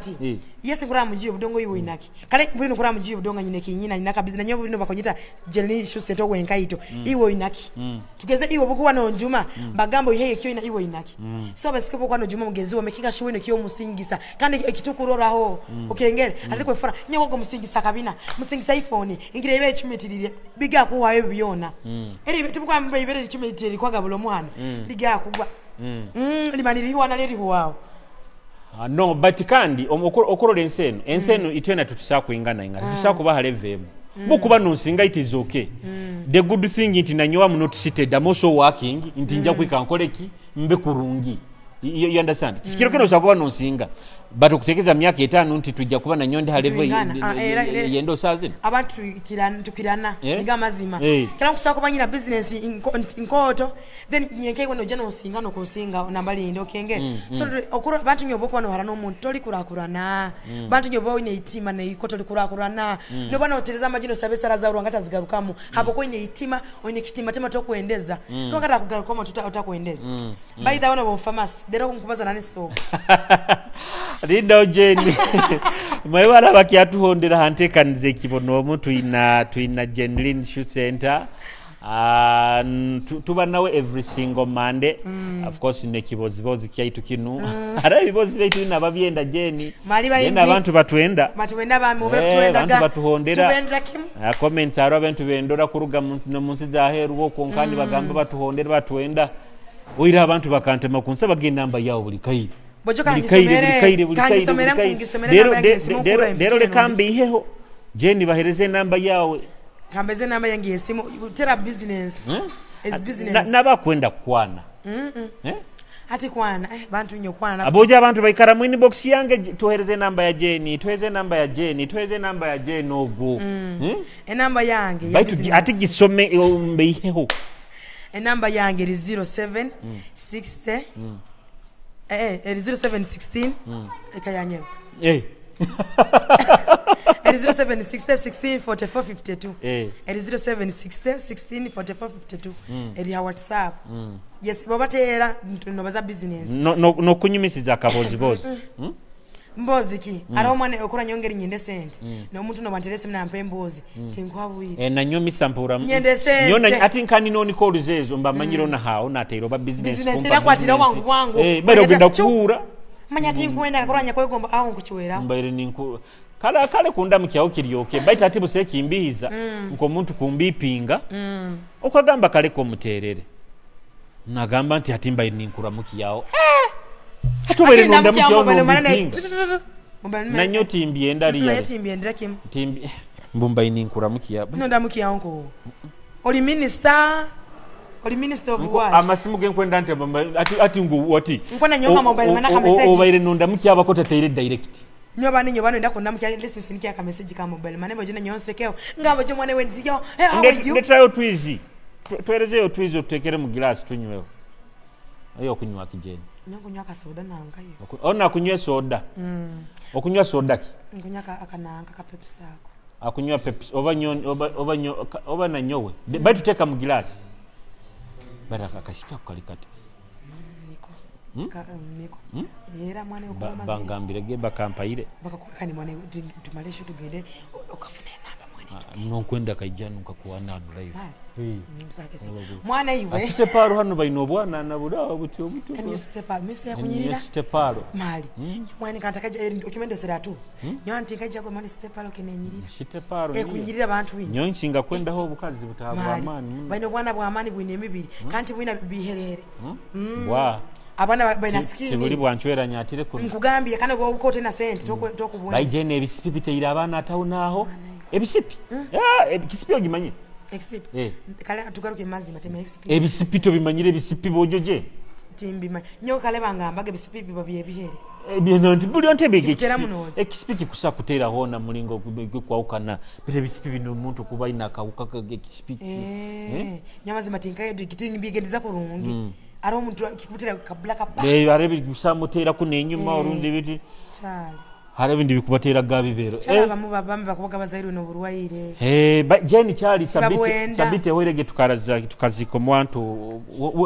Yes ngura mu jiyo budongo iwe inaki. Kale bwire ngura mu jiyo budongo nyine kinyina nyina kabisa nanyo bwire bakonyita jelni shuseto wenkaito. Iwe inaki. Tugeze iwe bukuwa no njuma bagambo yeye kyo ina iwe inaki. So basike bokwa no juma mugezi wa mekinga shuwe kiyo musingisa kandi ekitukuroraho okengere ati kwefora nyogo musingisa kabina musingisa iPhone ingire ibe ichumitirire biga kuwayo byona eri tibukwa mbe ibere ichumitirire kwagabula omuhano biga kugwa limaniri huwa naleri huwao. No but kandi okorora enseno enseno itwena tutusa kuingana ingana tutusa kuba level bukuba no singa it is okay. The good thing nti nanyowa I'm not seated, I'm also working nti nja kwika nkoleki mbe kurungi. You understand? Kikiro kino sakuba no singa but okutekeza myaka 5 nti tujja kuba nanyonde ha level yendo sazi abantu tukirana niga mazima kila nkusaba kuba nyina business inkoto then nyenke no jana osinga no kusinga nambali ndo kenge. So okuro abantu nyobo kwa no harano omuntu toli kurakurana bantu nyobo ine itima na ikoto likurakurana no bana otereza majino sabe sara za urangata zigarukamu hapo kwa ine itima ine kitima tema tokuendeza so ngata kugarukamu tutakuendeza by the one of famous dero nkubaza nani so Linda Jane mwebala bakyatuhondera hantekanize ekibono omu tuyina Jenlyn Shoe Center. Tuba nawe every single Monday. Of course nekibozibozi kyaitu kinu. Ara ebibozi baitu nababyenda Jeni. Yenda abantu batwenda. Batwenda bami obere abantu batuhondera. Tubendera kimu. Comments aro abantu bendora kuruga mu nsi za heru okwo kandi bagamba batuhondera batwenda. Oira abantu bakantema kunsa bagenda namba yawo buli kaire. Lero leka mbiheho Jeni bahereze namba yawe. Kambeze namba yange yesimu tera business. Is business. Nabakwenda kwana. Ati kwana bantu nyo kwana. Aboja abantu baikara mu inbox yange tuhereze namba ya Jeni, tuhereze namba ya Jeni, tuhereze namba ya Jeni ogwo. Enamba yange ya business. Ati gisome mbiheho. Enamba yange eri 07 60 eri 0716 ekayanyela. Eri 0760 16 44 52. Eri 0760 16 44 52. Eri ha WhatsApp. Yes, babatera nobaza business. No no kunyumisiza akabozibozi. Mbozi ki ara omwana okora nyongeri nyende sente no muntu no banterese mna mbozi tinkwabwire nanyomisa mpura nyende sente nyona ati nkani noni calls ezo mba manyiro na hao natero ba business kumpa kwatira wangu wangu bado genda kuura manya tinkwenda akoranya kwegomba aho nkuchiwera mbaire ninku Kale kale kundamukyaho kiryoke baitu ati busa ekimbihiza nk'omuntu kumbipinga okagamba kale komuterere nagamba nti ati mbaire ninkuramukyaho ati obaire nondamukyaho nombipinga nanyo timbyenda naye riyale timbyendera kimu. Timbi mbumbaire ninkuramukya. Nondamukyaho nko oli minister, oli minister of what? Amasimu genkwenda nti ati ngu wati Nkwenda nyoka mobile money ka message. Obaire nondamukya abakotateire direct. Nyoba ni nyoba nenda kundamukya listen sinikya ka message ka mobile money bojo nyonsekeho ngabo jo mwana wenziyo, hey, how are you? Ndeterayo twizi. Twerezeyo twizi otutekere mu glass tunyweho. Ayo okunywa kijeni. Nyankunywa ka soda nankayo. Ona kunywa soda. Okunywa soda ki? Nkunywa ka akananka ka Pepsi ako. Akunywa Pepsi oba nyo oba nyo oba na nyowe. Baitu teka mu glass. Baraka akashika kali kati. Niko. Ka niko. Era mwana yokoma. Bangambire ge bakampaire. Bakakukani mwana tumalesho tugende okafuna enamba mwana. Nonkwenda kaijanu nkakuwana live. Mwana iwe. Asite paro hano baino obwana na bulawo butyo butyo. And you step up, Mr. Kunyirira. Step paro. Mali. Mwana kantakaja okimendesera tu. Nyanti kaija kwa mwana step paro kenenyirira. Step paro. Kunyirira abantu winyi. Nyonsinga kwenda ho bukazi butabwa amani. Baino bwana bwa amani bwine emibiri. Kanti bwina biherere. Wa. Abana baina skin. Tibuli bwanchwera nyatire kuno. Nkugambye kana okote na sente tokubwena. Baije ebisipi biteira abana atawunaho. Ebisipi. Ekisipi ogimanyi. Ekisipi. Kale tugaruke mazima tema ekisipi. Ebisipi to bimanyire ebisipi bojoje. Timbima. Nyo kale bangamba ebisipi biba byebihere. Ebyo nti buli onte bege ekisipi. Ekisipi kikusa kutera hona mulingo kwaukana. Bire ebisipi bino omuntu kuba ina akawuka ekisipi. Nyamazima tinkaye kitingibigendiza kurungi. Ari omuntu kikutera kabla kapa. Arabi kusamutera kunenyuma orundi biti. Chale. Hari ebindi bikubatera gabibero. Chale abamu babambe bakubaga bazairwe no burwaire. Jeni chali sabite werege tukaraza tukaziko mwantu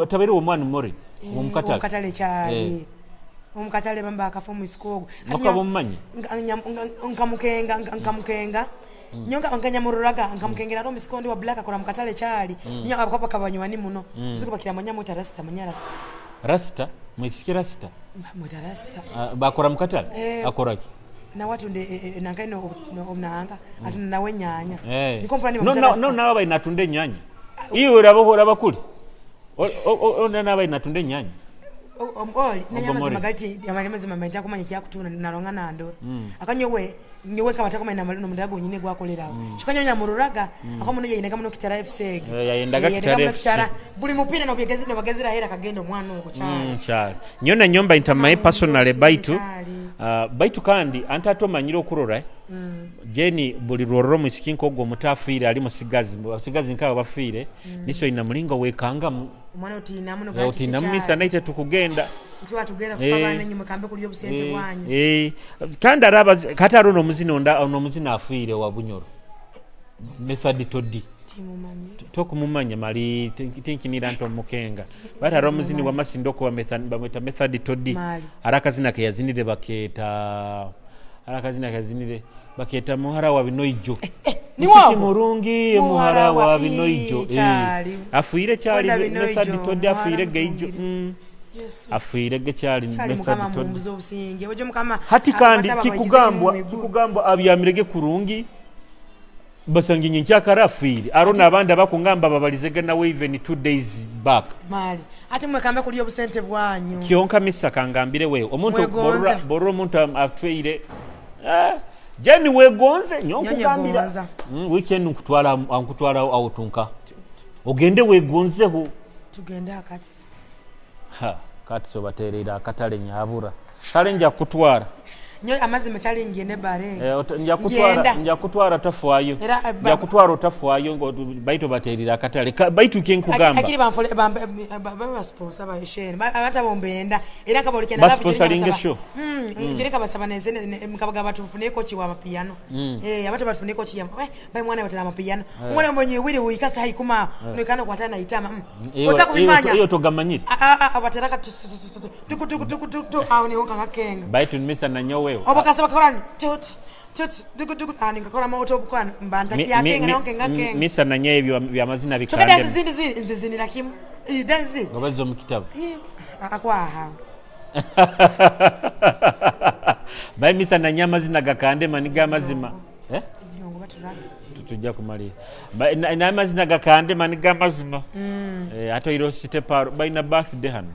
tabere omwana more omukatale. Omukatale chali. Omukatale bamba akafomu isikogo. Makabo mmanyi. Nkamukenga nkamukenga. Nyonga nkanyamururaga nkamukengera ro misikondi wa black akora mukatale chali. Nyo abakopa kabanywani muno. Zuko bakira manya muta rasta manya rasta. Rasta mwisiki rasta. Muta rasta. Bakora mukatale akoraki. Na watu nde nankaino omnanga atunda nawe nyanya. Niko mpani no no nawe bainatunde nyanya. Iyo urabo bakuli. O nawe bainatunde nyanya. Oli nanyama magaliti amazima menta kumanya kyakutuna nalonga nando. Akanyowe nyowe kama takoma na maluno mundago nyine gwakolerawo. Chikanyonya mururaga akamuno yayinaga muno Kitara FC. Yayendaga Kitara FC. Buli mupira no byegezi no bagezira hera kagenda omwana ogwo chali. Chali. Nyona nyomba intamaye personal baitu. Baitu kandi antato manyiro okurora. Jeni buli rwororo musikinko ogwo mutafiire ali musigazi. Musigazi nkaba bafiire. Niso ina mulingo wekanga omwana otina muno gati. Otina mumisa naite tukugenda. Tuwa tugenda kufabana nyuma kambe kulyo busente bwanyu. Kandi araba kataro no muzina onda no muzina afiire wa Bunyoro. Method todi. Timumanyi. Tokumumanya mali tinkinira nto mukenga. Bataro muzini wa masindoko wa method bamweta method todi. Arakazina ke yazinire baketa arakazina kazinire baketa muhara wa binoijo. Ni wabo murungi muhara wa binoijo. Afuire chali method todi afuire geijo. Afuire gekyali method todi. Hati kandi kikugambwa abyamirege kurungi basanginye nkyakara afuire. Arona abandi abakungamba babalizege nawe even 2 days back. Mali ate mwekambe kulyo busente bwanyu. Kyonka misa kangambire wewe omuntu borora omuntu atweire. Jeni wegonze nyonkugambira. Weekend nkutwala autunka. Ogende wegonzeho. Tugende akati. Ha, kati so baterera akatale nyabura. Kale nja kutwara. Nyo amazima challenge ne bare. Nja kutwara tafwayo. Nja kutwara otafwayo ngo baito baterera akatale. Baitu kenkugamba. Akiri bamfole baba sponsor ba share. Abata bombenda era kabolike na sponsoring show. Jereka basaba neze mkabaga batufune kochi wa mapiano. Abata batufune kochi ya bai mwana batana mapiano. Mwana mwenye wili uikasa haikuma nokana kwatana itama. Otakubimanya. Iyo togamanyire. Abateraka tuku tuku tuku tuku awo ni honka ngakenga. Baitu nimisa na nyowe. Obakasa bakorani tut tut dugu dugu ani ngakora moto bukwana mbanta kiyakenga nonke ngakenga. Misa na nyewe bya mazina bikande. Chokada zindi nzizinira kimu. Danzi. Ngobazo mu kitabu. Akwaha. Baimisa nanye amazina gakandema niga amazima. Eh? Ebyongo baturage. Tujja kumalira. N'amazina gakandema niga amazima. Ate oiro siteparo balina birthday hano.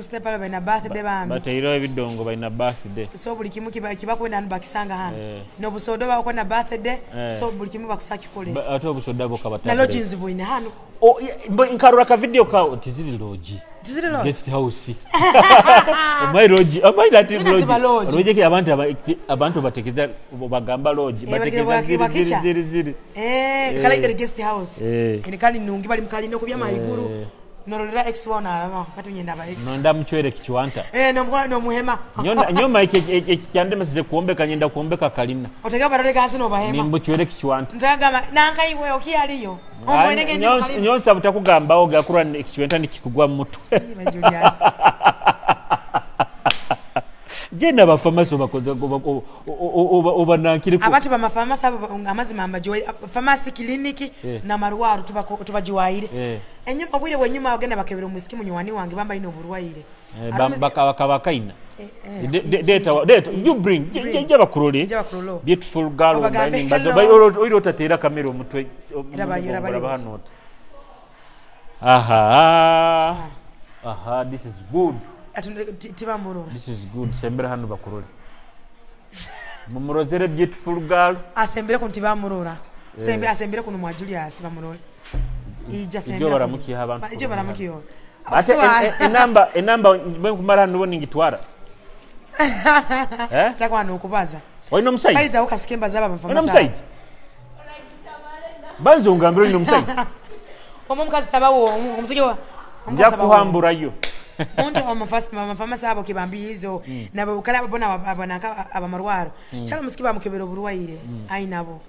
Steparo balina birthday bambi. Bateiro ebidongo balina birthday. So buli kimu kiba kwenda hano bakisanga hano. N'obusodo bakwenda birthday. So buli kimu bakusa kikole. Ate obusodo bwo kabata. Na lodgings bwine hano. Oh, nkarora ka video ka tiziri lodge. Tiziri lodge. Guest house. Omai lodge, omai lati lodge. Lodge ki abantu batekeza bagamba lodge, batekeza ziri ziri. Kala iri guest house. Ene kali nungi bali mkali no kubya mahiguru. Norolera X1 alaba kati nyenda ba X. Nonda mchwere kichwanta. No no muhema. Nyoma ekyandemesize kuombeka nyenda kuombeka kalina. Otega barole kasi no bahema. Nimbuchwere kichwanta. Ntagamba nanka iwe okiyaliyo. Omboinege ndi. Nyonsa butakugamba ogakura ekichwenta nikikugwa mutu. Julius. Jena abafamasi bakoze oba nankiri abantu bamafamasi abo amazima ambajiwaire famasi clinic na marwaro tubajiwaire. Enyuma obwire bwenyuma bagenda bakebera omusiki munywani wange bamba ino oburwaire. Bakabakaina. Data you bring jaba kurole. Beautiful girl oiro otatera kamera omutwe. Raba Aha. Aha, this is good. Tibamburora. This is good. Sembera hano bakurole. Mumurozere beautiful girl. Asembere ku ntibamurora. Sembere asembere kuno mwa Julius bamurore. Ija sembere. Ijo baramukiye abantu. Ijo baramukiye. Ate enamba mwe kumara hano ningitwara. Eh? Takwa nokubaza. Oyino musajja. Baida ukasikemba zaba bamfamasa. Oyino musajja. Banzo ngambira oyino musajja. Omo mukazi tabawo omusige wa. Nja kuhamburayo. Muntu amafamasi abo kibambizo nabo kala babona abanaka abamarwaro. Cyalo musiki bamukebera oburwaire ainabo.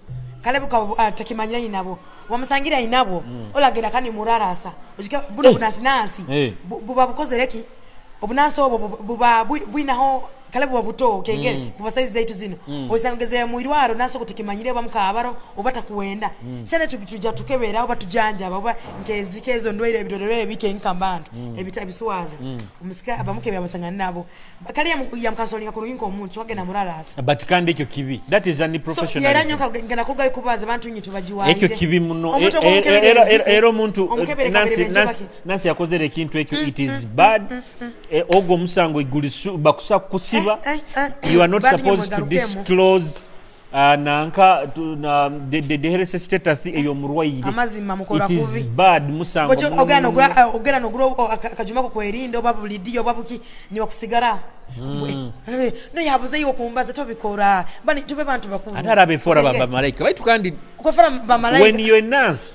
Kale buka takimanya inabo. Wamusangira inabo. Olagera kani murarasa. Ojika buno bunasi nasi. Buba bukozereki. Obunansi obwo buba bwinaho kale buba buto kengere buba size zaitu zino. Osangeze mu irwaro naso kutikimanyire bamukabaro obata kuwenda. Cyane tuja tukebera oba tujanja oba nkezi kezo ndwaire ebirorero ebike nkambantu ebita ebiswaza. Omusika abamukebera basangana nabo. Kale yamukansolinga kuruyinko omuntu wagenda murarasa. But kandi ekyo kibi. That is an professional. So, yera nyoka ngana kugayo kubaza abantu nyi tubajiwaire. Ekyo kibi muno. Era omuntu Nancy yakozere ekintu ekyo it is bad. Ogwo musango igulisu bakusa kusiba. You are not supposed to disclose nanka the health status eyo murwaire. Amazima mukora kubi. It is bad musango. Ogana ogura akajuma ko kwerinda oba bulidiyo oba buki ni wakusigara. No yabuze yo kumbaza tobikora. Bani tube bantu bakuru. Ate arabe fora baba malaika. Baitu kandi kwefora baba malaika. When you announce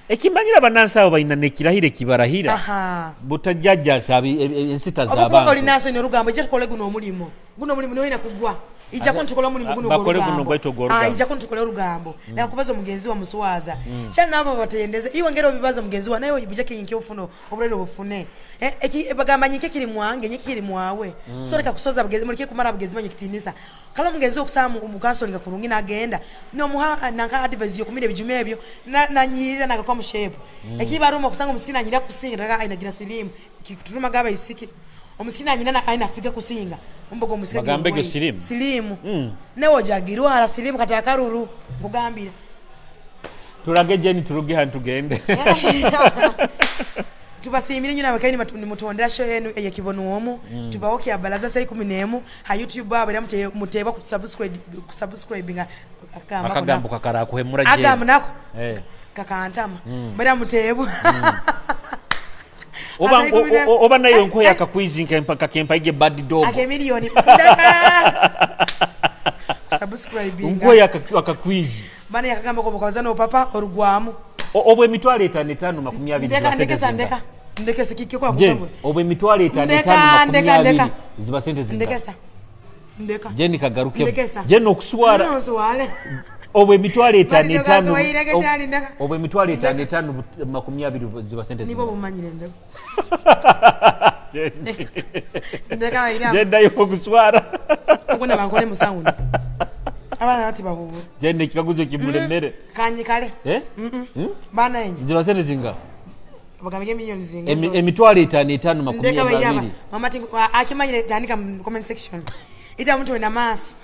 ekimanyira banansi abo balina nekirahire kibarahira butajjajja ensita z'abantu. Oli nansi ino olugambo ijja tukole guno omulimu. Guno omulimu niwe kugwa. Ijja kuntukole omulimu guno bakole guno gwaitu ogw'olugambo. Ijja kuntukole olugambo. Nakubaza omugenzi wa muswaza. Kyali nabo batendeze. Iwe ngero obibaza omugenzi wa naye bijja kiyinki ofuna obulere obufune. Bagamba nyike kiri mwange nyike kiri mwawe. So leka kusoza abagenzi muleke kumara abagenzi banyu kitinisa. Kala omugenzi okusaba mu counseling kurungi nagenda. No muha nanka advice yo kumire bijume ebyo nanyirira nagakwa mu shape. Ekibaruma kusanga omusikina anyira kusinga ainagira silimu. Kikutuma gaba isiki. Omusikina anyina aina figa kusinga. Ombogo omusika bagambe silimu. Silimu. Newo jagirwa ala silimu kati akaruru nkugambira. Turage jeni turuge hantu tugende. Tubasimire nyina abakaini mutondera show yenu eyekibono omu. Tubaoke abalaza sai 11 ha YouTube abo era muteba kusubscribe akagambo kakara kuhemura je. Agamu nako. Kakantama. Bera mutebu. Oba nayo nkoya akakwizi mpaka kempa ige bad dog. Ake milioni. Subscribe. Nkoya akakwizi. Bana yakagamba ko bukazana papa orugwamu. Obwe emitwalo 5 20 ndeka ndeka ndeka sikiki kwa kugambo. Obwe emitwalo 5 20 ziba sente zinga. Ndekesa. Ndeka. Jeni kagaruke. Jeni okuswara. Noswale. Obwe emitwalo 5 5 obwe emitwalo 5 5 20 ziba sente zinga. Nibo bumanyire ndeka. Ndeka waira. Jenda yo okuswara. Okuna bankole mu sound. Abana bati bahubu. Jeni kikaguzo kimulemere. Kanyi kale. Bana enyi. Ziba sente zinga. Bagamige milioni zinga. Emitwalo 5 5 20. Mama tingu akimanyire tandika mu comment section. Ita muntu wena maasi.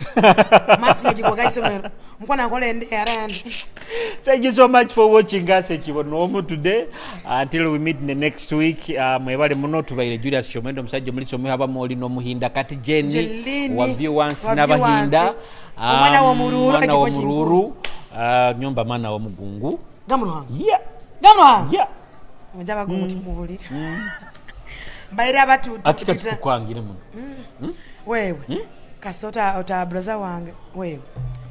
Maasi ngagigwa gaisomero. Mukwana nkola ende arandi. Thank you so much for watching us Ekibonoomu today. Until we meet in the next week. Mwebale muno tubaire Julius Kyomwendo omusajja omulisa omuhabamu oli n'omuhinda kati Jenny Jelini, wa Viewance wa n'abahinda. Viewance. Omwana w'omururu, Mwana ekifo w'omururu. Nyomba mwana w'omugungu. Gamuruhanga. Yeah. Gamuruhanga. Yeah. Mujja bagungu timuwulira. Mbaire abatu Ati kati tukwangire muno. Wewe. Kasota ota brother wange wewe.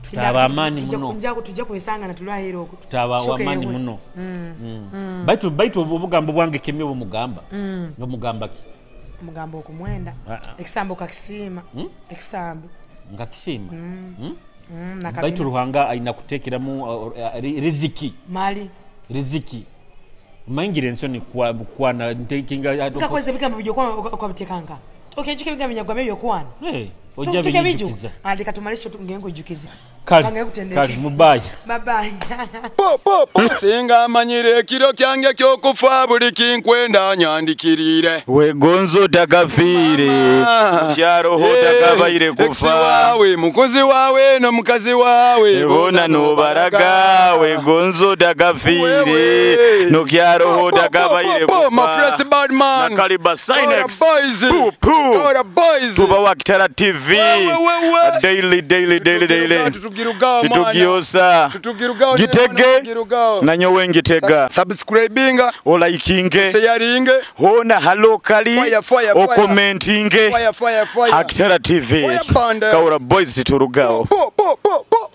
Tutaba amaani muno. Tujja kwesanga na tulwahiro okwo. Tutaba Shoke wamani yewe. muno. Baitu baitu obugambo bwange kemye bumugamba. Nomugamba ki? Omugambo okumwenda. Ekisambo kakisiima. Ekisambo. Nga kisiima. Nakabina. Baitu Ruhanga ayina kuteekeramu riziki. Mali. Riziki. Mayingira ensoni kwana ntekinga Ngakweza ebigambo byokwana okwabitekanga. Okejjuka ebigambo nyagwame byokwana. Ojja bijjukiza. Andika tumale kyo ngengo kujjukiza. Kale, kale, mubayi. Bye bye. Singa amanyire ekiro kyange ky'okufa buli kinkwenda nyandikirire. Wegonzo tagafiire. Kyaroho tagabaire kufa. Wawe mukozi wawe n'omukazi wawe. Ebona nobaraga wegonzo tagafiire. No kyaroho tagabaire kufa. My fresh bad man. Nakaliba Sinex. Boys. Poo. Boys. Tuba wa Kitara TV. Daily daily daily daily. Tutugiosa. Gitege nanyowe ngitega. Subscribinga, olikinge, sharinge, hona halokali, okomentinge. Fire fire fire. Akitara TV. Fire. Kaura Boys titurugao. Po po po po.